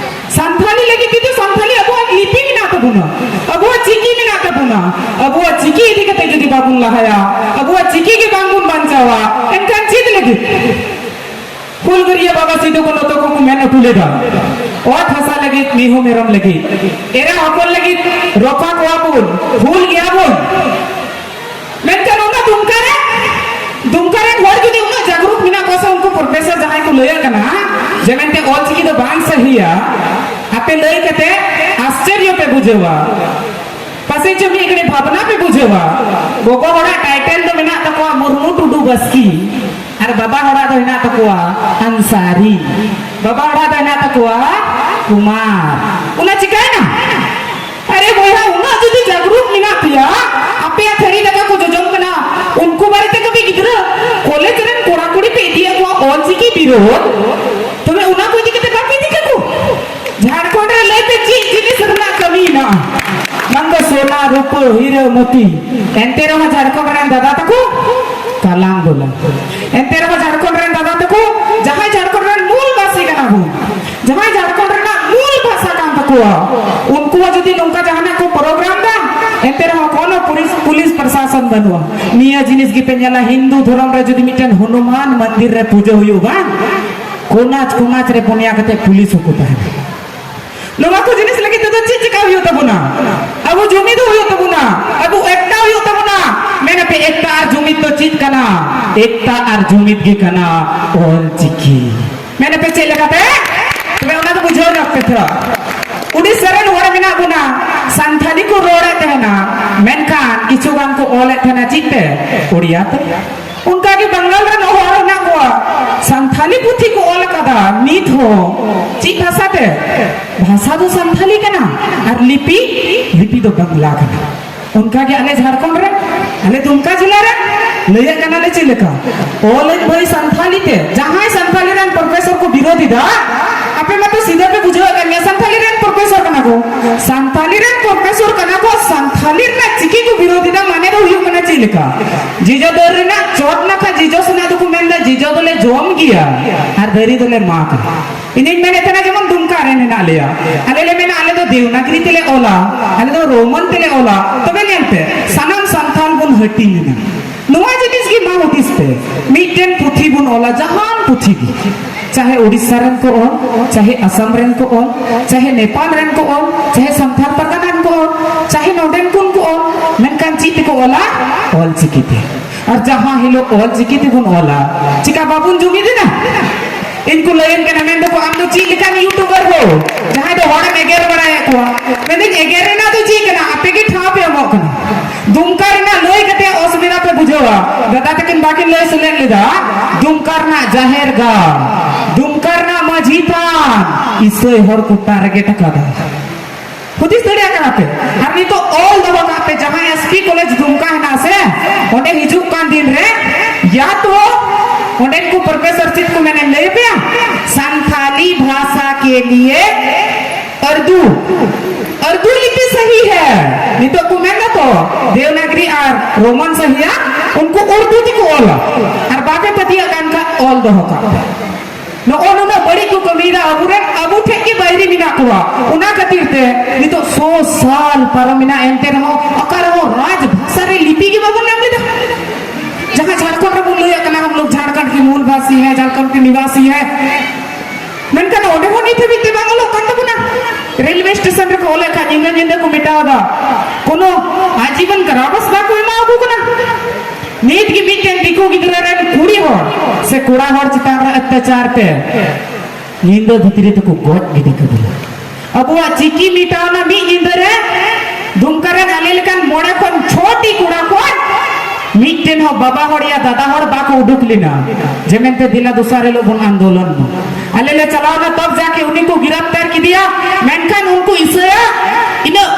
ᱥᱟᱱᱛᱷᱟᱞᱤ ᱞᱟᱹᱜᱤᱫ ᱛᱮᱫᱚ ᱥᱟᱱᱛᱷᱟᱞᱤ ᱟᱵᱚᱣᱟᱜ ᱞᱤᱯᱤ ᱢᱮᱱᱟᱜ ᱛᱟᱵᱚᱱᱟ, ᱟᱵᱚᱣᱟᱜ ᱪᱤᱠᱤ ᱢᱮᱱᱟᱜ ᱛᱟᱵᱚᱱᱟ᱾ ᱟᱵᱚᱣᱟᱜ ᱪᱤᱠᱤ ᱤᱫᱤ ᱠᱟᱛᱮ ᱡᱩᱫᱤ ᱵᱟᱵᱚᱱ ᱞᱟᱦᱟᱭᱟ, ᱟᱵᱚᱣᱟᱜ ᱪᱤᱠᱤ ᱜᱮ ᱵᱟᱝ ᱵᱚᱱ ᱵᱟᱧᱪᱟᱣᱟ, ᱮᱱᱠᱷᱟᱱ ᱪᱮᱫ ᱞᱟᱹᱜᱤᱫ? ᱦᱩᱞᱜᱟᱹᱨᱤᱭᱟᱹ ᱵᱟᱵᱟ ᱥᱤᱫᱩ ᱠᱟᱹᱱᱦᱩ ᱛᱟᱠᱚ ᱠᱚ ᱢᱮᱱ ᱦᱚᱴᱚ ᱞᱮᱫᱟ, ᱚᱛ ᱦᱟᱥᱟ ᱞᱟᱹᱜᱤᱫ, ᱢᱤᱦᱩ ᱢᱮᱨᱚᱢ ᱞᱟᱹᱜᱤᱫ, ᱮᱨᱟ ᱦᱚᱯᱚᱱ ᱞᱟᱹᱜᱤᱫ ᱨᱚᱯᱷᱟ ᱠᱚᱣᱟ ᱵᱚᱱ, ᱦᱩᱞ ᱜᱮᱭᱟ ᱵᱚᱱ᱾ ᱢᱮᱱᱠᱷᱟᱱ ᱚᱱᱟ ᱫᱩᱢᱠᱟ ᱨᱮ, ᱫᱩᱢᱠᱟ ᱨᱮᱱ ᱦᱚᱲ ᱡᱩᱫᱤ ᱩᱱᱟᱹᱜ ᱡᱟᱜᱽᱨᱩᱠ ᱢᱮᱱᱟᱜ ᱠᱚᱣᱟ ᱥᱮ ᱩᱱᱠᱩ ᱯᱨᱚᱯᱷᱮᱥᱚᱨ ᱡᱟᱦᱟᱸᱭ ᱠᱚ ᱞᱟᱹᱭᱟᱜ ᱠᱟᱱᱟ ᱡᱮ ᱢᱮᱱᱛᱮ ᱚᱞᱪᱤᱠᱤ ᱫᱚ ᱵᱟᱝ ᱥᱟᱹᱦᱤᱭᱟ, ᱟᱯᱮ ᱞᱟᱹᱭ ᱠᱟᱛᱮ ᱟᱥᱪᱚᱨᱭᱚ ᱯᱮ ᱵᱩᱡᱷᱟᱹᱣᱟ᱾ ᱯᱟᱥᱮᱡ ᱪᱚ ᱢᱤᱫ ᱜᱷᱟᱹᱲᱤ ᱵᱷᱟᱵᱽᱱᱟ ᱯᱮ ᱵᱩᱡᱷᱟᱹᱣᱟ᱾ ᱜᱚᱜᱚ ᱦᱚᱲᱟᱜ ᱴᱟᱭᱴᱮᱞ ᱫᱚ ᱢᱮᱱᱟᱜ ᱛᱟᱠᱚᱣᱟ ᱢᱩᱨᱢᱩ ᱴᱩᱰᱩ ᱵᱟᱥᱠᱤ, ᱟᱨ ᱵᱟᱵᱟ ᱦᱚᱲᱟᱜ ᱫᱚ ᱦᱮᱱᱟᱜ ᱛᱟᱠᱚᱣᱟ ᱟᱱᱥᱟᱨᱤ, ᱵᱟᱵᱟ ᱦᱚᱲᱟᱜ ᱫᱚ ᱦᱮᱱᱟᱜ ᱛᱟᱠᱚᱣᱟ ᱠᱩᱢᱟᱨ᱾ ᱚᱱᱟ ᱪᱤᱠᱟᱭᱱᱟ? ᱟᱨᱮ ᱵᱚᱭᱦᱟ, ᱩᱱᱟᱹᱜ ᱡᱩᱫᱤ ᱡᱟᱜᱽᱨᱩᱠ ᱢᱮᱱᱟᱜ ᱯᱮᱭᱟ, ᱟᱯᱮᱭᱟᱜ ᱛᱷᱟᱹᱨᱤ ᱫᱟᱠᱟ ᱠᱚ ᱡᱚᱡᱚᱢ ᱠᱟᱱᱟ, ᱩᱱᱠᱩ ᱵᱟᱨᱮᱛᱮ ᱠᱟᱹᱢᱤ ᱜᱤᱫᱽᱨᱟᱹ ᱠᱚᱞᱮᱡᱽ ᱨᱮᱱ ᱠᱚᱲᱟ ᱠᱩᱲᱤ ᱯᱮ ᱤᱫᱤᱭᱮᱫ ᱠᱚᱣᱟ ᱚᱞ ᱪᱤᱠᱤ ᱵᱤᱨᱳᱫ, ᱛᱚᱵᱮ ᱚᱱᱟ ᱠᱚ ᱤᱫᱤ ᱠᱟᱛᱮ ᱵᱟᱯᱮ ᱤᱫᱤ ᱠᱟᱠᱚ? ᱡᱷᱟᱲᱠᱷᱚᱸᱰ ᱨᱮ ᱞᱟᱹᱭ ᱯᱮ, ᱪᱮᱫ ᱡᱤᱱᱤᱥ ᱨᱮᱱᱟᱜ ᱠᱟᱹᱢᱤ ᱦᱮᱱᱟᱜᱼᱟ? ᱵᱟᱝ ᱫᱚ ᱥᱚᱱᱟ, ᱨᱩᱯᱟᱹ, ᱦᱤᱨᱟᱹ, ᱢᱚᱛᱤ᱾ ᱮᱱᱛᱮ ᱨᱮᱦᱚᱸ ᱡᱷᱟᱲᱠᱷᱚᱸᱰ ᱨᱮᱱ ᱫᱟᱫᱟ ᱛᱟᱠᱚ ᱠᱟᱞᱟᱝ ᱵᱚᱞᱟ᱾ ᱮᱱᱛᱮ ᱨᱮᱦᱚᱸ ᱡᱷᱟᱲᱠᱷᱚᱸᱰ ᱨᱮᱱ ᱫᱟᱫᱟ ᱛᱟᱠᱚ, ᱡᱟᱦᱟᱸᱭ ᱡᱷᱟᱲᱠᱷᱚᱸᱰ ᱨᱮᱱ ᱢᱩᱞ ᱵᱟᱥᱤ ᱠᱟᱱᱟ ᱵᱚᱱ, ᱡᱟᱦᱟᱸᱭ ᱡᱷᱟᱲᱠᱷᱚᱸᱰ ᱨᱮᱱᱟᱜ ᱢᱩᱞ ᱵᱷᱟᱥᱟ ᱠᱟᱱ ᱛᱟᱠᱚᱣᱟ, ᱩᱱᱠᱩᱣᱟᱜ ᱡᱩᱫᱤ ᱱᱚᱝᱠᱟ ᱡᱟᱦᱟᱱᱟᱜ ᱠᱚ ᱯᱨᱳᱜᱨᱟᱢ ᱫᱟ, ᱮᱱᱛᱮ ᱨᱮᱦᱚᱸ ᱠᱳᱱᱳ ᱯᱩᱞᱤᱥ, ᱯᱩᱞᱤᱥ ᱯᱨᱚᱥᱟᱥᱚᱱ ᱵᱟᱹᱱᱩᱜᱼᱟ᱾ ᱱᱤᱭᱟᱹ ᱡᱤᱱᱤᱥ ᱜᱮᱯᱮ ᱧᱮᱞᱟ, ᱦᱤᱱᱫᱩ ᱫᱷᱚᱨᱚᱢ ᱨᱮ ᱡᱩᱫᱤ ᱢᱤᱫᱴᱮᱱ ᱦᱚᱱᱩᱢᱟᱱ ᱢᱚᱱᱫᱤᱨ ᱨᱮ ᱯᱩᱡᱟᱹ ᱦᱩᱭᱩᱜᱼᱟ, ᱵᱟᱝ, ᱠᱚᱱᱟᱪ ᱠᱚᱱᱟᱪ ᱨᱮ ᱯᱩᱱᱭᱟ ᱠᱟᱛᱮ ᱯᱩᱞᱤᱥ ᱦᱚᱸᱠᱚ ᱛᱟᱦᱮᱱᱟ᱾ ᱱᱚᱣᱟ ᱠᱚ ᱡᱤᱱᱤᱥ ᱞᱟᱹᱜᱤᱫ ᱛᱮᱫᱚ ᱪᱮᱫ ᱪᱮᱠᱟ ᱦᱩᱭᱩᱜ ᱛᱟᱵᱚᱱᱟ? ᱟᱵᱚ ᱡᱩᱢᱤᱫ ᱦᱩᱭᱩᱜ ᱛᱟᱵᱚᱱᱟ, ᱟᱵᱚ ᱮᱠᱛᱟ ᱦᱩᱭᱩᱜ ᱛᱟᱵᱚᱱᱟ᱾ ᱢᱮᱱᱟᱯᱮ, ᱮᱠᱛᱟ ᱟᱨ ᱡᱩᱢᱤᱫ ᱫᱚ ᱪᱮᱫ ᱠᱟᱱᱟ? ᱮᱠᱛᱟ ᱟᱨ ᱡᱩᱢᱤᱫ ᱜᱮ ᱠᱟᱱᱟ ᱚᱞ ᱪᱤᱠᱤ᱾ ᱢᱮᱱᱟᱯᱮ, ᱪᱮᱫ ᱞᱮᱠᱟᱛᱮ? ᱛᱚᱵᱮ ᱚᱱᱟ ᱫᱚ ᱵᱩᱡᱷᱟᱹᱣ ᱧᱚᱜ ᱯᱮ ᱛᱷᱚᱲᱟ᱾ ᱩᱰᱤᱥᱟ ᱨᱮᱱ ᱦᱚᱲ ᱢᱮᱱᱟᱜ ᱵᱚᱱᱟ, ᱥᱟᱱᱛᱷᱟᱞᱤ ᱠᱚ ᱨᱚᱲᱮᱫ ᱛᱟᱦᱮᱱᱟ, ᱢᱮᱱᱠᱷᱟᱱ ᱠᱤᱪᱷᱩ ᱜᱟᱱ ᱠᱚ ᱚᱞᱮᱫ ᱛᱟᱦᱮᱱᱟ ᱪᱮᱫ ᱛᱮ? ᱳᱲᱤᱭᱟ ᱛᱮ᱾ ᱚᱱᱠᱟᱜᱮ ᱵᱟᱝᱜᱟᱞ ᱨᱮᱱ ᱦᱚᱲ ᱦᱮᱱᱟᱜ ᱠᱚᱣᱟ, ᱥᱟᱱᱛᱷᱟᱞᱤ ᱯᱩᱛᱷᱤ ᱠᱚ ᱚᱞ ᱟᱠᱟᱫᱟ ᱱᱤᱛ ᱦᱚᱸ᱾ ᱪᱮᱫ ᱵᱷᱟᱥᱟ ᱛᱮ? ᱵᱷᱟᱥᱟ ᱫᱚ ᱥᱟᱱᱛᱷᱟᱞᱤ ᱠᱟᱱᱟ, ᱟᱨ ᱞᱤᱯᱤ, ᱞᱤᱯᱤ ᱫᱚ ᱵᱟᱝᱞᱟ ᱠᱟᱱᱟ᱾ ᱚᱱᱠᱟᱜᱮ ᱟᱞᱮ ᱡᱷᱟᱲᱠᱷᱚᱸᱰ ᱨᱮ, ᱟᱞᱮ ᱫᱩᱢᱠᱟ ᱡᱮᱞᱟ ᱨᱮ ᱞᱟᱹᱭᱮᱫ ᱠᱟᱱᱟᱞᱮ ᱪᱮᱫ ᱞᱮᱠᱟ? ᱚᱞᱟᱹᱧ ᱵᱷᱟᱹᱭ ᱥᱟᱱᱛᱷᱟᱞᱤ ᱛᱮ, ᱡᱟᱦᱟᱸᱭ ᱥᱟᱱᱛᱷᱟᱞᱤ ᱨᱮᱱ ᱠᱚ ᱵᱤᱨᱳᱫᱷ ᱮᱫᱟ᱾ ᱟᱯᱮ ᱢᱟᱛᱚ ᱥᱤᱫᱷᱟᱹ ᱯᱮ ᱵᱩᱡᱷᱟᱹᱣᱮᱫ ᱠᱟᱱ ᱜᱮᱭᱟ, ᱥᱟᱱᱛᱟᱞᱤ ᱨᱮᱱ ᱯᱨᱚᱯᱷᱮᱥᱚᱨ ᱠᱟᱱᱟ ᱠᱚ᱾ ᱥᱟᱱᱛᱟᱞᱤ ᱨᱮᱱ ᱯᱨᱚᱯᱷᱮᱥᱚᱨ ᱠᱟᱱᱟ ᱠᱚ, ᱥᱟᱱᱛᱟᱞᱤ ᱨᱮᱱᱟᱜ ᱪᱤᱠᱤ ᱠᱚ ᱵᱤᱨᱳᱫᱷ ᱮᱫᱟ, ᱢᱟᱱᱮ ᱫᱚ ᱦᱩᱭᱩᱜ ᱠᱟᱱᱟ ᱪᱮᱫ ᱞᱮᱠᱟ? ᱡᱤᱡᱚ ᱫᱟᱹᱨ ᱨᱮᱱᱟᱜ ᱪᱚᱴ ᱱᱟᱠᱷᱟ ᱡᱤᱡᱚ ᱥᱮᱱᱟᱜ ᱫᱚᱠᱚ ᱢᱮᱱᱫᱟ, ᱡᱤᱡᱚ ᱫᱚᱞᱮ ᱡᱚᱢ ᱜᱮᱭᱟ ᱟᱨ ᱫᱟᱨᱮ ᱫᱚᱞᱮ ᱢᱟᱜᱟ᱾ ᱤᱧᱤᱧ ᱢᱮᱱᱮᱫ ᱛᱟᱦᱮᱱᱟ, ᱡᱮᱢᱚᱱ ᱫᱩᱢᱠᱟ ᱨᱮᱱ ᱦᱮᱱᱟᱜ ᱞᱮᱭᱟ, ᱟᱞᱮ ᱞᱮ ᱢᱮᱱᱟ ᱟᱞᱮ ᱫᱚ ᱫᱮᱣᱱᱟᱜᱽᱨᱤ ᱛᱮᱞᱮ ᱚᱞᱟ, ᱟᱞᱮ ᱫᱚ ᱨᱳᱢᱟᱱ ᱛᱮᱞᱮ ᱚᱞᱟ᱾ ᱛᱚᱵᱮ ᱧᱮᱞ ᱯᱮ, ᱥᱟᱱᱟᱢ ᱥᱟᱱᱛᱟᱞ ᱵᱚᱱ ᱦᱟᱹᱴᱤᱧ ᱮᱱᱟ᱾ ᱱᱚᱣᱟ ᱡᱤᱱᱤᱥ ᱜᱮ ᱢᱟ ᱦᱩᱫᱤᱥ ᱯᱮ, ᱢᱤᱫᱴᱮᱱ ᱯᱩᱛᱷᱤ ᱵᱚᱱ ᱚᱞᱟ, ᱡᱟᱦᱟᱱ ᱯᱩᱛᱷᱤ ᱜᱮ, ᱪᱟᱦᱮ ᱩᱲᱤᱥᱥᱟ ᱨᱮᱱ ᱠᱚ ᱚᱞ, ᱪᱟᱦᱮ ᱟᱥᱟᱢ ᱨᱮᱱ ᱠᱚ ᱚᱞ, ᱪᱟᱦᱮ ᱱᱮᱯᱟᱞ ᱨᱮᱱ ᱠᱚ ᱚᱞ, ᱪᱟᱦᱮ ᱥᱟᱱᱛᱟᱲ ᱯᱟᱨᱜᱟᱱᱟ ᱨᱮᱱ ᱠᱚ ᱚᱞ, ᱪᱟᱦᱮ ᱱᱚᱰᱮᱱ ᱠᱚ ᱠᱚ ᱚᱞ, ᱢᱮᱱᱠᱷᱟᱱ ᱪᱮᱫ ᱛᱮᱠᱚ ᱚᱞᱟ? ᱚᱞ ᱪᱤᱠᱤ ᱛᱮ᱾ ᱟᱨ ᱡᱟᱦᱟᱸ ᱦᱤᱞᱳᱜ ᱚᱞ ᱪᱤᱠᱤ ᱛᱮᱵᱚᱱ ᱚᱞᱟ, ᱪᱤᱠᱟ ᱵᱟᱵᱚᱱ ᱡᱩᱢᱤᱫ ᱮᱱᱟ? ᱤᱧ ᱠᱚ ᱞᱟᱹᱭᱟᱹᱧ ᱠᱟᱱᱟ, ᱢᱮᱱ ᱫᱚᱠᱚ, "ᱟᱢ ᱫᱚ ᱪᱮᱫ ᱞᱮᱠᱟᱱ YouTuber ᱦᱳ, ᱡᱟᱦᱟᱸᱭ ᱫᱚ ᱦᱚᱲᱮᱢ ᱮᱜᱮᱨ ᱵᱟᱲᱟᱭᱮᱫ ᱠᱚᱣᱟ?" ᱢᱮᱱᱫᱟᱹᱧ, ᱮᱜᱮᱨ ᱨᱮᱱᱟᱜ ᱫᱚ ᱪᱮᱫ ᱠᱟᱱᱟ? ᱟᱯᱮ ᱜᱮ ᱴᱷᱟᱶ ᱯᱮ ᱮᱢᱚᱜ ᱠᱟᱱᱟ᱾ ᱫᱩᱢᱠᱟ ᱨᱮᱱᱟᱜ ᱞᱟᱹᱭ ᱠᱟᱛᱮ ᱚᱥᱩᱵᱤᱫᱷᱟ ᱯᱮ ᱵᱩᱡᱷᱟᱹᱣᱟ᱾ ᱫᱟᱫᱟ ᱛᱟᱹᱠᱤᱱ ᱵᱟᱹᱠᱤᱱ ᱞᱟᱹᱭ ᱥᱮᱞᱮᱫ ᱞᱮᱫᱟ, ᱫᱩᱢᱠᱟ ᱨᱮᱱᱟᱜ ᱡᱟᱦᱮᱨ ᱜᱟᱲ, ᱫᱩᱢᱠᱟ ᱨᱮᱱᱟᱜ ᱢᱟᱹᱡᱷᱤ ᱛᱷᱟᱱ ᱤᱥᱟᱹᱭ ᱦᱚᱲ ᱠᱚ target ᱟᱠᱟᱫᱟ᱾ ᱦᱩᱫᱤᱥ ᱫᱟᱲᱮᱭᱟᱜ ᱠᱟᱱᱟ ᱯᱮ? ᱟᱨ ᱱᱤᱛᱚᱜ ᱚᱞ ᱫᱚᱦᱚ ᱠᱟᱜ ᱯᱮ, ᱡᱟᱦᱟᱸᱭ S P College ᱫᱩᱢᱠᱟ ᱦᱮᱱᱟᱜ ᱥᱮ, ᱚᱸᱰᱮ ᱦᱤᱡᱩᱜ ᱠᱟᱱ ᱫᱤᱱ ᱨᱮ ᱭᱟ ᱛᱚ ᱚᱸᱰᱮᱱ ᱠᱚ ᱯᱨᱚᱯᱷᱮᱥᱚᱨ ᱪᱮᱫ ᱠᱚ ᱢᱮᱱᱟ ᱞᱟᱹᱭ ᱯᱮᱭᱟ, ᱥᱟᱱᱛᱷᱟᱞᱤ ᱵᱷᱟᱥᱟ ᱠᱮ ᱞᱤᱭᱮ ᱩᱨᱫᱩ, ᱩᱨᱫᱩ ᱞᱤᱯᱤ ᱥᱟᱦᱤ ᱦᱮ᱾ ᱱᱤᱛᱚᱜ ᱠᱚ ᱢᱮᱱ ᱫᱟ ᱛᱚ ᱫᱮᱣᱱᱟᱜᱽᱨᱤ ᱟᱨ ᱨᱳᱢᱟᱱ ᱥᱟᱦᱤᱭᱟ, ᱩᱱᱠᱩ ᱩᱨᱫᱩ ᱛᱮᱠᱚ ᱚᱞᱟ᱾ ᱟᱨ ᱵᱟᱯᱮ ᱯᱟᱹᱛᱭᱟᱹᱜ ᱠᱟᱱ ᱠᱷᱟᱱ ᱚᱞ ᱫᱚᱦᱚ ᱠᱟᱜ ᱯᱮ᱾ ᱱᱚᱜᱼᱚ ᱱᱩᱱᱟᱹᱜ ᱵᱟᱹᱲᱤᱡ ᱠᱚ ᱠᱟᱹᱢᱤᱭᱮᱫᱟ, ᱟᱵᱚᱨᱮᱱ, ᱟᱵᱚ ᱴᱷᱮᱡ ᱜᱮ ᱵᱟᱹᱭᱨᱤ ᱢᱮᱱᱟᱜ ᱠᱚᱣᱟ᱾ ᱚᱱᱟ ᱠᱷᱟᱹᱛᱤᱨ ᱛᱮ ᱱᱤᱛᱚᱜ ᱥᱚ ᱥᱟᱞ ᱯᱟᱨᱚᱢ ᱮᱱᱟ, ᱮᱱᱛᱮ ᱨᱮᱦᱚᱸ ᱚᱠᱟ ᱨᱮᱦᱚᱸ ᱨᱟᱡᱽ ᱵᱷᱟᱥᱟ ᱨᱮ ᱞᱤᱯᱤ ᱜᱮ ᱵᱟᱵᱚᱱ ᱧᱟᱢ ᱞᱮᱫᱟ᱾ ᱡᱟᱦᱟᱸ ᱡᱷᱟᱲᱠᱷᱚᱸᱰ ᱨᱮᱵᱚᱱ ᱞᱟᱹᱭᱟᱜ ᱠᱟᱱᱟ, "ᱦᱟᱢ ᱞᱳᱜ ᱡᱷᱟᱲᱠᱷᱚᱸᱰ ᱠᱮ ᱢᱩᱞ ᱵᱟᱥᱤ ᱦᱮᱸ, ᱡᱷᱟᱲᱠᱷᱚᱸᱰ ᱠᱮ ᱱᱤᱵᱟᱥᱤ ᱦᱮᱸ", ᱢᱮᱱᱠᱷᱟᱱ ᱚᱸᱰᱮ ᱦᱚᱸ ᱱᱤᱛ ᱦᱟᱹᱵᱤᱡ ᱛᱮ ᱵᱟᱝ ᱚᱞᱚᱜ ᱠᱟᱱ ᱛᱟᱵᱚᱱᱟ᱾ ᱨᱮᱞᱣᱮ ᱥᱴᱮᱥᱚᱱ ᱨᱮᱠᱚ ᱚᱞᱮᱫ ᱠᱷᱟᱱ ᱧᱤᱫᱟᱹ ᱧᱤᱫᱟᱹ ᱠᱚ ᱢᱮᱴᱟᱣ ᱮᱫᱟ, ᱠᱳᱱᱳ ᱟᱡᱤᱵᱚᱱ ᱠᱟᱨᱟᱵᱟᱥ ᱵᱟᱠᱚ ᱮᱢᱟ ᱠᱚ ᱠᱟᱱᱟ᱾ ᱱᱤᱛ ᱜᱮ ᱢᱤᱫᱴᱮᱱ ᱫᱤᱠᱩ ᱜᱤᱫᱽᱨᱟᱹ ᱨᱮᱱ ᱠᱩᱲᱤ ᱦᱚᱲ ᱥᱮ ᱠᱚᱲᱟ ᱦᱚᱲ ᱪᱮᱛᱟᱱ ᱨᱮ ᱚᱛᱛᱟᱪᱟᱨ ᱛᱮ ᱧᱤᱫᱟᱹ ᱵᱷᱤᱛᱨᱤ ᱛᱮᱠᱚ ᱜᱚᱡ ᱜᱤᱰᱤ ᱠᱟᱫᱮᱭᱟ᱾ ᱟᱵᱚᱣᱟᱜ ᱪᱤᱠᱤ ᱢᱮᱴᱟᱣᱱᱟ ᱢᱤᱫ ᱧᱤᱫᱟᱹ ᱨᱮ᱾ ᱫᱩᱢᱠᱟ ᱨᱮᱱ ᱟᱞᱮ ᱞᱮᱠᱟᱱ ᱢᱚᱬᱮ ᱠᱷᱚᱱ ᱪᱷᱚᱴᱤ ᱠᱚᱲᱟ ᱠᱚ ᱢᱤᱫᱴᱮᱱ ᱦᱚᱸ ᱵᱟᱵᱟ ᱦᱚᱲ ᱭᱟ ᱫᱟᱫᱟ ᱦᱚᱲ ᱵᱟᱠᱚ ᱩᱰᱩᱠ ᱞᱮᱱᱟ, ᱡᱮ ᱢᱮᱱᱛᱮ ᱫᱮᱞᱟ ᱫᱚᱥᱟᱨ ᱦᱤᱞᱳᱜ ᱵᱚᱱ ᱟᱱᱫᱳᱞᱚᱱ ᱢᱟ᱾ ᱟᱞᱮ ᱞᱮ ᱪᱟᱞᱟᱣᱱᱟ, ᱛᱚᱵ ᱡᱟᱠᱮ ᱩᱱᱤ ᱠᱚ ᱜᱤᱨᱟᱯᱛᱟᱨ ᱠᱮᱫᱮᱭᱟ᱾ ᱢᱮᱱᱠᱷᱟᱱ ᱩᱱᱠᱩ ᱤᱥᱟᱹᱭᱟ ᱤᱱᱟᱹᱜ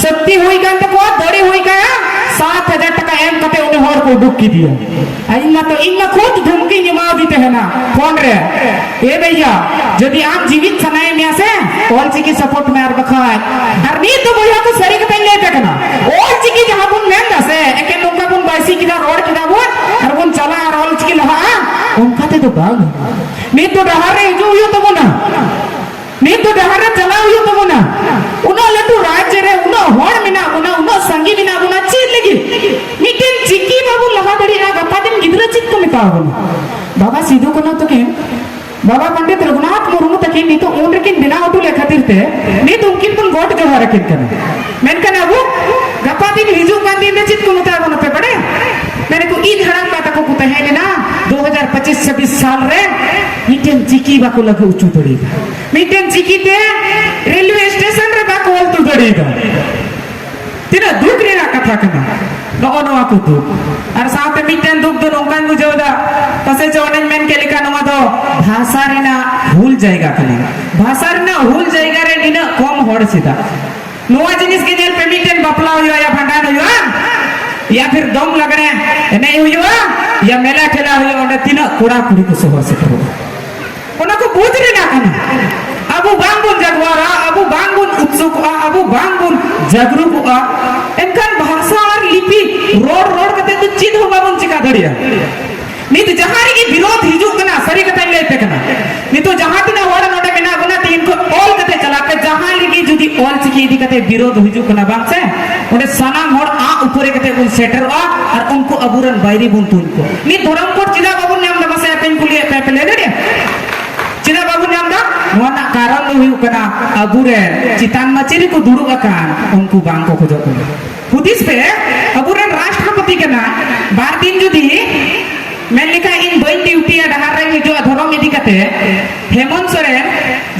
ᱥᱚᱠᱛᱤ ᱦᱩᱭ ᱠᱟᱱ ᱛᱟᱠᱚᱣᱟ, ᱫᱟᱲᱮ ᱦᱩᱭ ᱠᱟᱱᱟ, ᱥᱟᱛ ᱦᱟᱡᱟᱨ ᱴᱟᱠᱟ ᱮᱢ ᱠᱟᱛᱮ ᱩᱱᱤ ᱦᱚᱲ ᱠᱚ ᱩᱰᱩᱠ ᱠᱮᱫᱮᱭᱟ᱾ ᱟᱨ ᱤᱧ ᱢᱟ ᱛᱚ, ᱤᱧ ᱢᱟ ᱠᱷᱩᱫ ᱫᱷᱢᱠᱤᱧ ᱮᱢᱟᱣᱟᱫᱮ ᱛᱟᱦᱮᱱᱟ ᱯᱷᱳᱱ ᱨᱮ, "ᱮ ᱵᱷᱟᱭᱭᱟ, ᱡᱩᱫᱤ ᱟᱢ ᱡᱤᱣᱤᱫ ᱥᱟᱱᱟᱭᱮᱫ ᱢᱮᱭᱟ ᱥᱮ, ᱚᱞ ᱪᱤᱠᱤ ᱥᱟᱯᱳᱨᱴ ᱢᱮ, ᱟᱨ ᱵᱟᱠᱷᱟᱡ..." ᱟᱨ ᱱᱤᱛ ᱫᱚ ᱵᱚᱭᱦᱟ ᱠᱚ, ᱥᱟᱹᱨᱤ ᱠᱟᱛᱷᱟᱧ ᱞᱟᱹᱭ ᱟᱯᱮ ᱠᱟᱱᱟ, ᱚᱞ ᱪᱤᱠᱤ ᱡᱟᱦᱟᱸ ᱵᱚᱱ ᱢᱮᱱ ᱫᱟ ᱥᱮ, ᱮᱠᱮᱱ ᱱᱚᱝᱠᱟ ᱵᱚᱱ ᱵᱟᱭᱥᱤ ᱠᱮᱫᱟ, ᱨᱚᱲ ᱠᱮᱫᱟ ᱵᱚᱱ, ᱟᱨ ᱵᱚᱱ ᱪᱟᱞᱟᱜᱼᱟ ᱟᱨ ᱚᱞ ᱪᱤᱠᱤ ᱞᱟᱦᱟᱜᱼᱟ, ᱚᱱᱠᱟ ᱛᱮᱫᱚ ᱵᱟᱝ ᱦᱩᱭᱩᱜᱼᱟ᱾ ᱱᱤᱛ ᱫᱚ ᱰᱟᱦᱟᱨ ᱨᱮ ᱦᱤᱡᱩᱜ ᱦᱩᱭᱩᱜ ᱛᱟᱵᱚᱱᱟ᱾ ᱱᱤᱛ ᱫᱚ ᱰᱟᱦᱟᱨ ᱨᱮ ᱪᱟᱞᱟᱣ ᱦᱩᱭᱩᱜ ᱛᱟᱵᱚᱱᱟ᱾ ᱩᱱᱟᱹᱜ ᱞᱟᱹᱴᱩ ᱨᱟᱡᱽ ᱨᱮ ᱩᱱᱟᱹᱜ ᱦᱚᱲ ᱢᱮᱱᱟᱜ ᱵᱚᱱᱟ, ᱩᱱᱟᱹᱜ ᱥᱟᱸᱜᱮ ᱢᱮᱱᱟᱜ ᱵᱚᱱᱟ, ᱪᱮᱫ ᱞᱟᱹᱜᱤᱫ? ᱢᱤᱫᱴᱮᱱ ᱪᱤᱠᱤ ᱵᱟᱵᱚᱱ ᱞᱟᱦᱟ ᱫᱟᱲᱮᱭᱟᱜᱼᱟ, ᱜᱟᱯᱟ ᱫᱤᱱ ᱜᱤᱫᱽᱨᱟᱹ ᱪᱮᱫ ᱠᱚ ᱢᱮᱛᱟ ᱵᱚᱱᱟ? ᱵᱟᱵᱟ ᱥᱤᱫᱩ ᱠᱟᱹᱱᱦᱩ ᱛᱟᱹᱠᱤᱱ, ᱵᱟᱵᱟ ᱯᱚᱱᱰᱤᱛ ᱨᱚᱜᱷᱩᱱᱟᱛᱷ ᱢᱩᱨᱢᱩ ᱛᱟᱹᱠᱤᱱ ᱱᱤᱛᱚᱜ ᱩᱱ ᱨᱮᱠᱤᱱ ᱵᱮᱱᱟᱣ ᱦᱚᱴᱚ ᱞᱮᱫ ᱠᱷᱟᱹᱛᱤᱨ ᱛᱮ ᱱᱤᱛ ᱩᱱᱠᱤᱱ ᱵᱚᱱ ᱜᱚᱰ ᱡᱚᱦᱟᱨ ᱟᱹᱠᱤᱱ ᱠᱟᱱᱟ᱾ ᱢᱮᱱᱠᱷᱟᱱ ᱟᱵᱚ ᱜᱟᱯᱟ ᱫᱤᱱ ᱦᱤᱡᱩᱜ ᱠᱟᱱ ᱫᱤᱱ ᱨᱮ ᱪᱮᱫ ᱠᱚ ᱢᱮᱛᱟ ᱵᱚᱱᱟ ᱯᱮ ᱵᱟᱲᱟᱭᱟ? ᱢᱮᱱᱟᱠᱚ, ᱤᱧ ᱦᱟᱲᱟᱢ ᱵᱟ ᱛᱟᱠᱚ ᱠᱚ ᱛᱟᱦᱮᱸ ᱞᱮᱱᱟ ᱫᱩ ᱦᱟᱡᱟᱨ ᱯᱚᱸᱪᱤᱥ ᱪᱷᱟᱵᱵᱤᱥ ᱥᱟᱞ ᱨᱮ, ᱢᱤᱫᱴᱮᱱ ᱪᱤᱠᱤ ᱵᱟᱠᱚ ᱞᱟᱹᱜᱩ ᱦᱚᱪᱚ ᱫᱟᱲᱮᱭᱟᱫᱟ, ᱢᱤᱫᱴᱮᱱ ᱪᱤᱠᱤ ᱛᱮ ᱨᱮᱞᱣᱮ ᱥᱴᱮᱥᱚᱱ ᱨᱮ ᱵᱟᱠᱚ ᱚᱞ ᱦᱚᱪᱚ ᱫᱟᱲᱮᱭᱟᱫᱟ᱾ ᱛᱤᱱᱟᱹᱜ ᱫᱩᱠ ᱨᱮᱱᱟᱜ ᱠᱟᱛᱷᱟ ᱠᱟᱱᱟ ᱱᱚᱜᱼᱚ ᱱᱚᱣᱟ ᱠᱚ ᱫᱩᱠ᱾ ᱟᱨ ᱥᱟᱶᱛᱮ ᱢᱤᱫᱴᱮᱱ ᱫᱩᱠ ᱫᱚ ᱱᱚᱝᱠᱟᱧ ᱵᱩᱡᱷᱟᱹᱣ ᱮᱫᱟ, ᱯᱟᱥᱮᱡ ᱪᱚ ᱚᱱᱮᱧ ᱢᱮᱱ ᱠᱮᱫ ᱞᱮᱠᱟ, ᱱᱚᱣᱟ ᱫᱚ ᱵᱷᱟᱥᱟ ᱨᱮᱱᱟᱜ ᱦᱩᱞ ᱡᱟᱭᱜᱟ ᱠᱟᱱᱟ᱾ ᱵᱷᱟᱥᱟ ᱨᱮᱱᱟᱜ ᱦᱩᱞ ᱡᱟᱭᱜᱟ ᱨᱮ ᱱᱤᱱᱟᱹᱜ ᱠᱚᱢ ᱦᱚᱲ ᱪᱮᱫᱟᱜ? ᱱᱚᱣᱟ ᱡᱤᱱᱤᱥ ᱜᱮ ᱧᱮᱞ ᱯᱮ, ᱢᱤᱫᱴᱮᱱ ᱵᱟᱯᱞᱟ ᱦᱩᱭᱩᱜᱼᱟ, ᱭᱟ ᱵᱷᱟᱸᱰᱟᱱ ᱦᱩᱭᱩᱜᱼᱟ, ᱭᱟ ᱯᱷᱤᱨ ᱫᱚᱝ ᱞᱟᱜᱽᱬᱮ ᱮᱱᱮᱡ ᱦᱩᱭᱩᱜᱼᱟ, ᱭᱟ ᱢᱮᱞᱟ ᱴᱷᱮᱞᱟ ᱦᱩᱭᱩᱜᱼᱟ, ᱚᱸᱰᱮ ᱛᱤᱱᱟᱹᱜ ᱠᱚᱲᱟ ᱠᱩᱲᱤ ᱠᱚ ᱥᱚᱦᱚᱨ ᱥᱮᱴᱮᱨᱚᱜᱼᱟ᱾ ᱚᱱᱟ ᱠᱚ ᱵᱩᱡᱽ ᱨᱮᱱᱟᱜ ᱠᱟᱱᱟ᱾ ᱟᱵᱚ ᱵᱟᱝ ᱵᱚᱱ ᱡᱟᱜᱽᱣᱟᱨᱟ, ᱟᱵᱚ ᱵᱟᱝ ᱵᱚᱱ ᱩᱛᱥᱩᱠᱚᱜᱼᱟ, ᱟᱵᱚ ᱵᱟᱝ ᱵᱚᱱ ᱡᱟᱜᱽᱨᱩᱠᱚᱜᱼᱟ, ᱮᱱᱠᱷᱟᱱ ᱵᱷᱟᱥᱟ ᱟᱨ ᱞᱤᱯᱤ ᱨᱚᱲ ᱨᱚᱲ ᱠᱟᱛᱮ ᱫᱚ ᱪᱮᱫ ᱦᱚᱸ ᱵᱟᱵᱚᱱ ᱪᱤᱠᱟ ᱫᱟᱲᱮᱭᱟᱜᱼᱟ᱾ ᱱᱤᱛ ᱡᱟᱦᱟᱸ ᱨᱮᱜᱮ ᱵᱤᱨᱳᱫᱷ ᱦᱤᱡᱩᱜ ᱠᱟᱱᱟ, ᱥᱟᱹᱨᱤ ᱠᱟᱛᱷᱟᱧ ᱞᱟᱹᱭ ᱟᱯᱮ ᱠᱟᱱᱟ, ᱱᱤᱛᱚᱜ ᱡᱟᱦᱟᱸ ᱛᱤᱱᱟᱹᱜ ᱦᱚᱲ ᱱᱚᱰᱮ ᱢᱮᱱᱟᱜ ᱵᱚᱱᱟ, ᱛᱮᱦᱮᱧ ᱠᱷᱚᱱ ᱚᱞ ᱠᱟᱛᱮ ᱪᱟᱞᱟᱜ ᱯᱮ, ᱡᱟᱦᱟᱸ ᱨᱮᱜᱮ ᱡᱩᱫᱤ ᱚᱞ ᱪᱤᱠᱤ ᱤᱫᱤ ᱠᱟᱛᱮ ᱵᱤᱨᱳᱫᱷ ᱦᱤᱡᱩᱜ ᱠᱟᱱᱟ ᱵᱟᱝ ᱥᱮ, ᱚᱸᱰᱮ ᱥᱟᱱᱟᱢ ᱦᱚᱲ ᱟᱜ ᱩᱯᱟᱹᱨᱮ ᱠᱟᱛᱮ ᱵᱚᱱ ᱥᱮᱴᱮᱨᱚᱜᱼᱟ ᱟᱨ ᱩᱱᱠᱩ ᱟᱵᱚᱨᱮᱱ ᱵᱟᱹᱭᱨᱤ ᱵᱚᱱ ᱛᱩᱧ ᱠᱚᱣᱟ᱾ ᱱᱤᱛ ᱫᱷᱚᱨᱚᱢ ᱠᱳᱰ ᱪᱮᱫᱟᱜ ᱵᱟᱵᱚᱱ ᱧᱟᱢ ᱮᱫᱟ, ᱢᱟᱥᱮ ᱟᱯᱮᱧ ᱠᱩᱞᱤᱭᱮᱫ ᱯᱮᱭᱟ, ᱯᱮ ᱞᱟᱹᱭ ᱫᱟᱲᱮᱭᱟᱜᱼᱟ? ᱪᱮᱫᱟᱜ ᱵᱟᱵᱚᱱ ᱧᱟᱢ ᱮᱫᱟ? ᱱᱚᱣᱟ ᱨᱮᱱᱟᱜ ᱠᱟᱨᱚᱱ ᱫᱚ ᱦᱩᱭᱩᱜ ᱠᱟᱱᱟ, ᱟᱵᱚᱨᱮᱱ ᱪᱮᱛᱟᱱ ᱢᱟᱹᱪᱤ ᱨᱮᱠᱚ ᱫᱩᱲᱩᱵ ᱟᱠᱟᱱ ᱩᱱᱠᱩ ᱵᱟᱝ ᱠᱚ ᱠᱷᱚᱡᱚᱜ ᱠᱟᱱᱟ᱾ ᱦᱩᱫᱤᱥ ᱯᱮ, ᱟᱵᱚᱨᱮᱱ ᱨᱟᱥᱴᱨᱚᱯᱚᱛᱤ ᱠᱟᱱᱟ, ᱵᱟᱨ ᱫᱤᱱ ᱡᱩᱫᱤ ᱢᱮᱱ ᱞᱮᱠᱷᱟᱱ ᱤᱧ ᱵᱟᱹᱧ ᱰᱤᱭᱩᱴᱤᱭᱟ, ᱰᱟᱦᱟᱨ ᱨᱮᱧ ᱦᱤᱡᱩᱜᱼᱟ ᱫᱷᱚᱨᱚᱢ ᱤᱫᱤ ᱠᱟᱛᱮ, ᱦᱮᱢᱚᱱᱛ ᱥᱚᱨᱮᱱ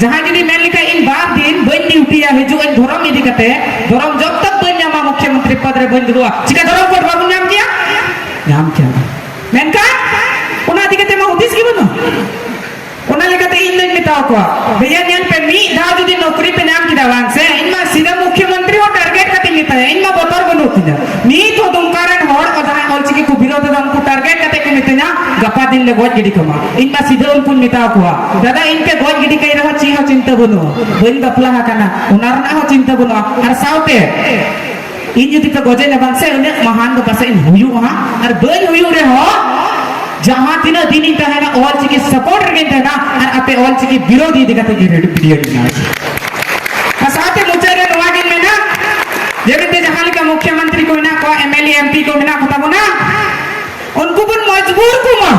ᱡᱟᱦᱟᱸᱭ ᱡᱩᱫᱤ ᱢᱮᱱ ᱞᱮᱠᱷᱟᱱ ᱤᱧ ᱵᱟᱨ ᱫᱤᱱ ᱵᱟᱹᱧ ᱰᱤᱭᱩᱴᱤᱭᱟ, ᱦᱤᱡᱩᱜ ᱟᱹᱧ ᱫᱷᱚᱨᱚᱢ ᱤᱫᱤ ᱠᱟᱛᱮ, ᱫᱷᱚᱨᱚᱢ ᱡᱚᱵ ᱛᱚᱠ ᱵᱟᱹᱧ ᱧᱟᱢᱟ, ᱢᱩᱠᱷᱭᱚᱢᱚᱱᱛᱨᱤ ᱯᱚᱫ ᱨᱮ ᱵᱟᱹᱧ ᱫᱩᱲᱩᱵᱼᱟ, ᱪᱤᱠᱟ ᱫᱷᱚᱨᱚᱢ ᱠᱳᱰ ᱵᱟᱵᱚᱱ ᱧᱟᱢ ᱠᱮᱭᱟ? ᱧᱟᱢ ᱠᱮᱭᱟ᱾ ᱢᱮᱱᱠᱷᱟᱱ ᱚᱱᱟ ᱤᱫᱤ ᱠᱟᱛᱮ ᱢᱟ ᱦᱩᱫᱤᱥ ᱜᱮ ᱵᱟᱹᱱᱩᱜ᱾ ᱚᱱᱟ ᱞᱮᱠᱟᱛᱮ ᱤᱧ ᱫᱚᱧ ᱢᱮᱛᱟ ᱠᱚᱣᱟ, ᱵᱷᱮᱭᱟ ᱧᱮᱞ ᱯᱮ, ᱢᱤᱫ ᱫᱷᱟᱣ ᱡᱩᱫᱤ ᱱᱚᱠᱨᱤ ᱯᱮ ᱧᱟᱢ ᱠᱮᱫᱟ ᱵᱟᱝ ᱥᱮ, ᱤᱧ ᱢᱟ ᱥᱤᱫᱷᱟᱹ ᱢᱩᱠᱷᱭᱚᱢᱚᱱᱛᱨᱤ ᱦᱚᱸ ᱴᱟᱨᱜᱮᱴ ᱠᱟᱛᱮᱧ ᱢᱮᱛᱟᱭᱟ, ᱤᱧ ᱢᱟ ᱵᱚᱛᱚᱨ ᱵᱟᱹᱱᱩᱜ ᱛᱤᱧᱟ᱾ ᱱᱤᱛ ᱦᱚᱸ ᱫᱩᱢᱠᱟ ᱨᱮᱱ ᱦᱚᱲ ᱠᱚ ᱡᱟᱦᱟᱸᱭ ᱚᱞᱪᱤᱠᱤ ᱜᱟᱯᱟ ᱫᱤᱱ ᱞᱮ ᱜᱚᱡ ᱜᱤᱰᱤ ᱠᱟᱢᱟ᱾ ᱤᱧ ᱢᱟ ᱥᱤᱫᱷᱟᱹ ᱩᱱᱠᱩᱧ ᱢᱮᱛᱟ ᱠᱚᱣᱟ, ᱫᱟᱫᱟ, ᱤᱧ ᱯᱮ ᱜᱚᱡ ᱜᱤᱰᱤ ᱠᱟᱹᱧ ᱨᱮᱦᱚᱸ ᱪᱮᱫ ᱦᱚᱸ ᱪᱤᱱᱛᱟᱹ ᱵᱟᱹᱱᱩᱜᱼᱟ, ᱵᱟᱹᱧ ᱵᱟᱯᱞᱟ ᱟᱠᱟᱱᱟ, ᱚᱱᱟ ᱨᱮᱱᱟᱜ ᱦᱚᱸ ᱪᱤᱱᱛᱟᱹ ᱵᱟᱹᱱᱩᱜᱼᱟ᱾ ᱟᱨ ᱥᱟᱶᱛᱮ ᱤᱧ ᱡᱩᱫᱤ ᱯᱮ ᱜᱚᱡᱮᱧᱟ ᱵᱟᱝ ᱥᱮ, ᱩᱱᱟᱹᱜ ᱢᱟᱦᱟᱱ ᱫᱚ ᱯᱟᱥᱮᱡ ᱤᱧ ᱦᱩᱭᱩᱜᱼᱟ ᱦᱟᱸᱜ᱾ ᱟᱨ ᱵᱟᱹᱧ ᱦᱩᱭᱩᱜ ᱨᱮᱦᱚᱸ, ᱡᱟᱦᱟᱸ ᱛᱤᱱᱟᱹᱜ ᱫᱤᱱ ᱤᱧ ᱛᱟᱦᱮᱱᱟ, ᱚᱞ ᱪᱤᱠᱤ ᱥᱟᱯᱳᱨᱴ ᱨᱮᱜᱮᱧ ᱛᱟᱦᱮᱱᱟ᱾ ᱟᱨ ᱟᱯᱮ ᱚᱞ ᱪᱤᱠᱤ ᱵᱤᱨᱳᱫᱷᱤ ᱤᱫᱤ ᱠᱟᱛᱮ ᱜᱮ ᱵᱷᱤᱰᱤᱭᱳ ᱤᱧ ᱵᱮᱱᱟᱣᱟ᱾ ᱟᱨ ᱥᱟᱶᱛᱮ ᱢᱩᱪᱟᱹᱫ ᱨᱮ ᱱᱚᱣᱟ ᱜᱤᱧ ᱢᱮᱱᱟ, ᱡᱮ ᱢᱮᱱᱛᱮ ᱡᱟᱦᱟᱸ ᱞᱮᱠᱟ ᱢᱩᱠᱷᱭᱚ ᱢᱚᱱᱛᱨᱤ ᱠᱚ ᱢᱮᱱᱟᱜ ᱠᱚᱣᱟ, M L A, M P ᱠᱚ ᱢᱮᱱᱟᱜ ᱠᱚ ᱛᱟᱵᱚᱱᱟ, ᱩᱱᱠᱩ ᱵᱚᱱ ᱢᱚᱡᱽᱵᱩᱨ ᱠᱚᱢᱟ,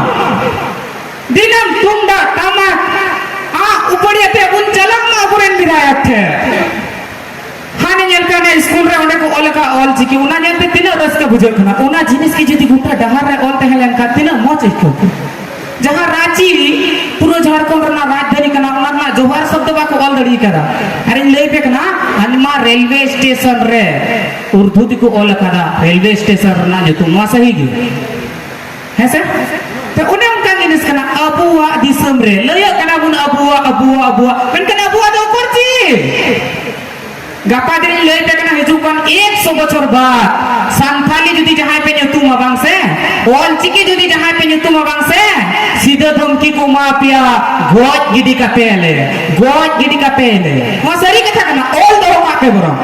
ᱫᱤᱱᱟᱹᱢ ᱛᱩᱢᱫᱟᱜ ᱴᱟᱢᱟᱠ ᱟᱜ ᱩᱯᱟᱹᱲᱤ ᱟᱛᱮ ᱵᱚᱱ ᱪᱟᱞᱟᱜ ᱢᱟ ᱟᱵᱚᱨᱮᱱ ᱵᱤᱫᱷᱟᱭᱚᱠ ᱴᱷᱮᱱ᱾ ᱦᱟᱱᱮ ᱧᱮᱞ ᱠᱟᱱᱟ ᱥᱠᱩᱞ ᱨᱮ ᱚᱸᱰᱮ ᱠᱚ ᱚᱞ ᱟᱠᱟᱫ ᱚᱞ ᱪᱤᱠᱤ, ᱚᱱᱟ ᱧᱮᱞᱛᱮ ᱛᱤᱱᱟᱹᱜ ᱨᱟᱹᱥᱠᱟᱹ ᱵᱩᱡᱷᱟᱹᱜ ᱠᱟᱱᱟ᱾ ᱚᱱᱟ ᱡᱤᱱᱤᱥ ᱜᱮ ᱡᱩᱫᱤ ᱜᱚᱴᱟ ᱰᱟᱦᱟᱨ ᱨᱮ ᱚᱞ ᱛᱟᱦᱮᱸ ᱞᱮᱱᱠᱷᱟᱱ ᱛᱤᱱᱟᱹᱜ ᱢᱚᱡᱽ ᱟᱹᱭᱠᱟᱹᱣ ᱠᱚᱜᱼᱟ᱾ ᱡᱟᱦᱟᱸ ᱨᱟᱸᱪᱤ ᱯᱩᱨᱟᱹ ᱡᱷᱟᱲᱠᱷᱚᱸᱰ ᱨᱮᱱᱟᱜ ᱨᱟᱡᱽᱫᱷᱟᱱᱤ ᱠᱟᱱᱟ, ᱚᱱᱟ ᱨᱮᱱᱟᱜ ᱡᱚᱦᱟᱨ ᱥᱚᱵᱫᱚ ᱵᱟᱠᱚ ᱚᱞ ᱫᱟᱲᱮ ᱠᱟᱫᱟ᱾ ᱟᱨᱤᱧ ᱞᱟᱹᱭ ᱯᱮ ᱠᱟᱱᱟ, ᱟᱭᱢᱟ ᱨᱮᱞᱣᱮ ᱥᱴᱮᱥᱚᱱ ᱨᱮ ᱩᱨᱫᱩ ᱛᱮᱠᱚ ᱚᱞ ᱟᱠᱟᱫᱟ ᱨᱮᱞᱣᱮ ᱥᱴᱮᱥᱚᱱ ᱨᱮᱱᱟᱜ ᱧᱩᱛᱩᱢ᱾ ᱱᱚᱣᱟ ᱥᱟᱹᱦᱤ ᱜᱮ? ᱦᱮᱸ ᱥᱮ? ᱛᱚ ᱚᱱᱮ ᱚᱱᱠᱟᱱ ᱡᱤᱱᱤᱥ ᱠᱟᱱᱟ ᱟᱵᱚᱣᱟᱜ ᱫᱤᱥᱚᱢ ᱨᱮ᱾ ᱞᱟᱹᱭᱟᱜ ᱠᱟᱱᱟ ᱵᱚᱱ ᱟᱵᱚᱣᱟᱜ, ᱟᱵᱚᱣᱟᱜ, ᱟᱵᱚᱣᱟᱜ, ᱢᱮᱱᱠᱷᱟᱱ ᱟᱵᱚᱣᱟᱜ ᱫᱚ ᱚᱠᱚᱨ ᱪᱮᱫ? ᱜᱟᱯᱟ ᱫᱤᱱ ᱤᱧ ᱞᱟᱹᱭ ᱯᱮ ᱠᱟᱱᱟ, ᱦᱤᱡᱩᱜ ᱠᱟᱱ ᱮᱠᱥᱚ ᱵᱚᱪᱷᱚᱨ ᱵᱟᱫ ᱥᱟᱱᱛᱷᱟᱞᱤ ᱡᱩᱫᱤ ᱡᱟᱦᱟᱸᱭ ᱯᱮ ᱧᱩᱛᱩᱢᱟ ᱵᱟᱝ ᱥᱮ, ᱚᱞ ᱪᱤᱠᱤ ᱡᱩᱫᱤ ᱡᱟᱦᱟᱸᱭ ᱯᱮ ᱧᱩᱛᱩᱢᱟ ᱵᱟᱝ ᱥᱮ, ᱥᱤᱫᱷᱟᱹ ᱫᱷᱚᱢᱠᱤ ᱠᱚ ᱮᱢᱟ ᱯᱮᱭᱟ, ᱜᱚᱡ ᱜᱤᱰᱤ ᱠᱟᱯᱮᱭᱟᱞᱮ, ᱜᱚᱡ ᱜᱤᱰᱤ ᱠᱟᱯᱮᱭᱟᱞᱮ᱾ ᱱᱚᱣᱟ ᱥᱟᱹᱨᱤ ᱠᱟᱛᱷᱟ ᱠᱟᱱᱟ, ᱚᱞ ᱫᱚᱦᱚ ᱠᱟᱜ ᱯᱮ ᱵᱚᱨᱚᱝ᱾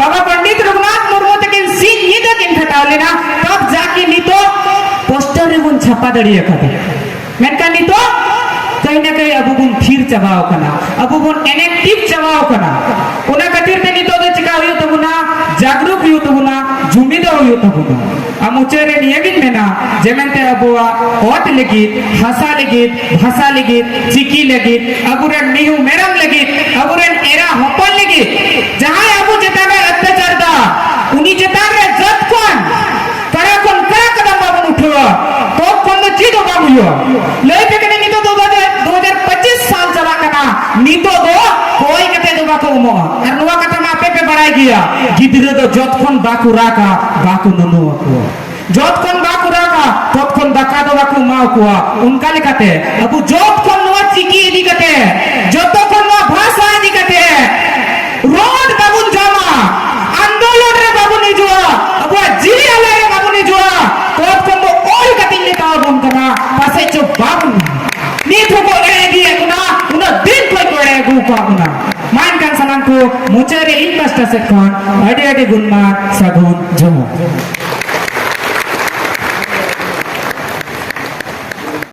ᱵᱟᱵᱟ ᱯᱚᱱᱰᱤᱛ ᱨᱚᱜᱷᱩᱱᱟᱛᱷ ᱢᱩᱨᱢᱩ ᱛᱟᱹᱠᱤᱱ ᱥᱤᱧ ᱧᱤᱫᱟᱹ ᱠᱤᱱ ᱠᱷᱟᱴᱟᱣ ᱞᱮᱱᱟ, ᱛᱚᱵ ᱡᱟᱠᱤ ᱱᱤᱛᱚᱜ ᱯᱳᱥᱴᱟᱨ ᱨᱮᱵᱚᱱ ᱪᱷᱟᱯᱟ ᱫᱟᱲᱮ ᱟᱠᱟᱫᱟ᱾ ᱢᱮᱱᱠᱷᱟᱱ ᱱᱤᱛᱚᱜ ᱠᱟᱹᱦᱤ ᱱᱟ ᱠᱟᱹᱦᱤ ᱟᱵᱚ ᱵᱚᱱ ᱛᱷᱤᱨ ᱪᱟᱵᱟᱣ ᱠᱟᱱᱟ, ᱟᱵᱚ ᱵᱚᱱ inactive ᱪᱟᱵᱟᱣ ᱠᱟᱱᱟ᱾ ᱚᱱᱟ ᱠᱷᱟᱹᱛᱤᱨ ᱛᱮ ᱱᱤᱛᱚᱜ ᱫᱚ ᱪᱮᱠᱟ ᱦᱩᱭᱩᱜ ᱛᱟᱵᱚᱱᱟ? ᱡᱟᱜᱽᱨᱩᱠ ᱦᱩᱭᱩᱜ ᱛᱟᱵᱚᱱᱟ, ᱡᱩᱢᱤᱫᱚᱜ ᱦᱩᱭᱩᱜ ᱛᱟᱵᱚᱱᱟ᱾ ᱟᱨ ᱢᱩᱪᱟᱹᱫ ᱨᱮ ᱱᱤᱭᱟᱹ ᱜᱤᱧ ᱢᱮᱱᱟ, ᱡᱮ ᱢᱮᱱᱛᱮ ᱟᱵᱚᱣᱟᱜ ᱚᱛ ᱞᱟᱹᱜᱤᱫ, ᱦᱟᱥᱟ ᱞᱟᱹᱜᱤᱫ, ᱵᱷᱟᱥᱟ ᱞᱟᱹᱜᱤᱫ, ᱪᱤᱠᱤ ᱞᱟᱹᱜᱤᱫ, ᱟᱵᱚᱨᱮᱱ ᱢᱤᱦᱩ ᱢᱮᱨᱚᱢ ᱞᱟᱹᱜᱤᱫ, ᱟᱵᱚᱨᱮᱱ ᱮᱨᱟ ᱦᱚᱯᱚᱱ ᱞᱟᱹᱜᱤᱫ ᱡᱟᱦᱟᱸᱭ ᱟᱵᱚ ᱪᱮᱛᱟᱱ ᱨᱮ ᱚᱛᱛᱟᱪᱟᱨ ᱫᱟ, ᱩᱱᱤ ᱪᱮᱛᱟᱱ ᱨᱮ ᱡᱚᱛ ᱠᱷᱚᱱ ᱠᱟᱲᱟ ᱠᱷᱚᱱ ᱠᱟᱲᱟ ᱠᱟᱫᱟᱢ ᱵᱟᱵᱚᱱ ᱩᱴᱷᱟᱹᱣᱟ, ᱛᱚᱛ ᱠᱷᱚᱱ ᱫᱚ ᱪᱮᱫ ᱦᱚᱸ ᱵᱟᱝ ᱦᱩᱭᱩᱜᱼᱟ᱾ ᱞᱟᱹᱭ ᱯᱮ ᱠᱟᱹᱱᱟᱹᱧ, ᱱᱤᱛᱚᱜ ᱫᱚ ᱫᱩ ᱦᱟᱡᱟᱨ ᱯᱚᱸᱪᱤᱥ ᱥᱟᱞ ᱪᱟᱞᱟᱜ ᱠᱟᱱᱟ, ᱱᱤᱛᱚᱜ ᱫᱚ ᱠᱚᱭ ᱠᱟᱛᱮ ᱫᱚ ᱵᱟᱠᱚ ᱩᱢᱚᱜᱼᱟ᱾ ᱟᱨ ᱱᱚᱣᱟ ᱠᱟᱛᱷᱟ ᱢᱟ ᱟᱯᱮ ᱯᱮ ᱵᱟᱲᱟᱭ ᱜᱮᱭᱟ, ᱜᱤᱫᱽᱨᱟᱹ ᱫᱚ ᱡᱚᱛ ᱠᱷᱚᱱ ᱵᱟᱠᱚ ᱨᱟᱜᱟ, ᱵᱟᱠᱚ ᱱᱩᱱᱩ ᱟᱠᱚᱣᱟ᱾ ᱡᱚᱛ ᱠᱷᱚᱱ ᱵᱟᱠᱚ ᱨᱟᱜᱟ, ᱛᱚᱛ ᱠᱷᱚᱱ ᱫᱟᱠᱟ ᱫᱚ ᱵᱟᱠᱚ ᱮᱢᱟ ᱠᱚᱣᱟ᱾ ᱚᱱᱠᱟ ᱞᱮᱠᱟᱛᱮ ᱟᱵᱚ ᱡᱚᱛ ᱠᱷᱚᱱ ᱱᱚᱣᱟ ᱪᱤᱠᱤ ᱤᱫᱤ ᱠᱟᱛᱮ, ᱡᱚᱛᱚ ᱠᱷᱚᱱ ᱱᱚᱣᱟ ᱵᱷᱟᱥᱟ ᱤᱫᱤ ᱠᱟᱛᱮ ᱨᱚᱲ ᱵᱟᱵᱚᱱ ᱡᱟᱢᱟ, ᱟᱱᱫᱳᱞᱚᱱ ᱨᱮ ᱵᱟᱵᱚᱱ ᱦᱤᱡᱩᱜᱼᱟ, ᱟᱵᱚᱣᱟᱜ ᱡᱤᱣᱤ ᱟᱞᱟᱭ ᱨᱮ ᱵᱟᱵᱚᱱ ᱦᱤᱡᱩᱜᱼᱟ, ᱛᱚᱛ ᱠᱷᱚᱱ ᱫᱚ ᱚᱞ ᱠᱟᱛᱮᱧ ᱢᱮᱛᱟ ᱟᱵᱚᱱ ᱠᱟᱱᱟ, ᱵᱚᱱᱟ᱾ ᱢᱟ ᱮᱱᱠᱷᱟᱱ ᱥᱟᱱᱟᱢ ᱠᱚ ᱢᱩᱪᱟᱹᱫ ᱨᱮ ᱤᱧ ᱯᱟᱥᱴᱟ ᱥᱮᱫ ᱠᱷᱚᱱ ᱟᱹᱰᱤ ᱟᱹᱰᱤ ᱜᱩᱱᱢᱟᱱ ᱥᱟᱹᱜᱩᱱ ᱡᱚᱦᱟᱨ᱾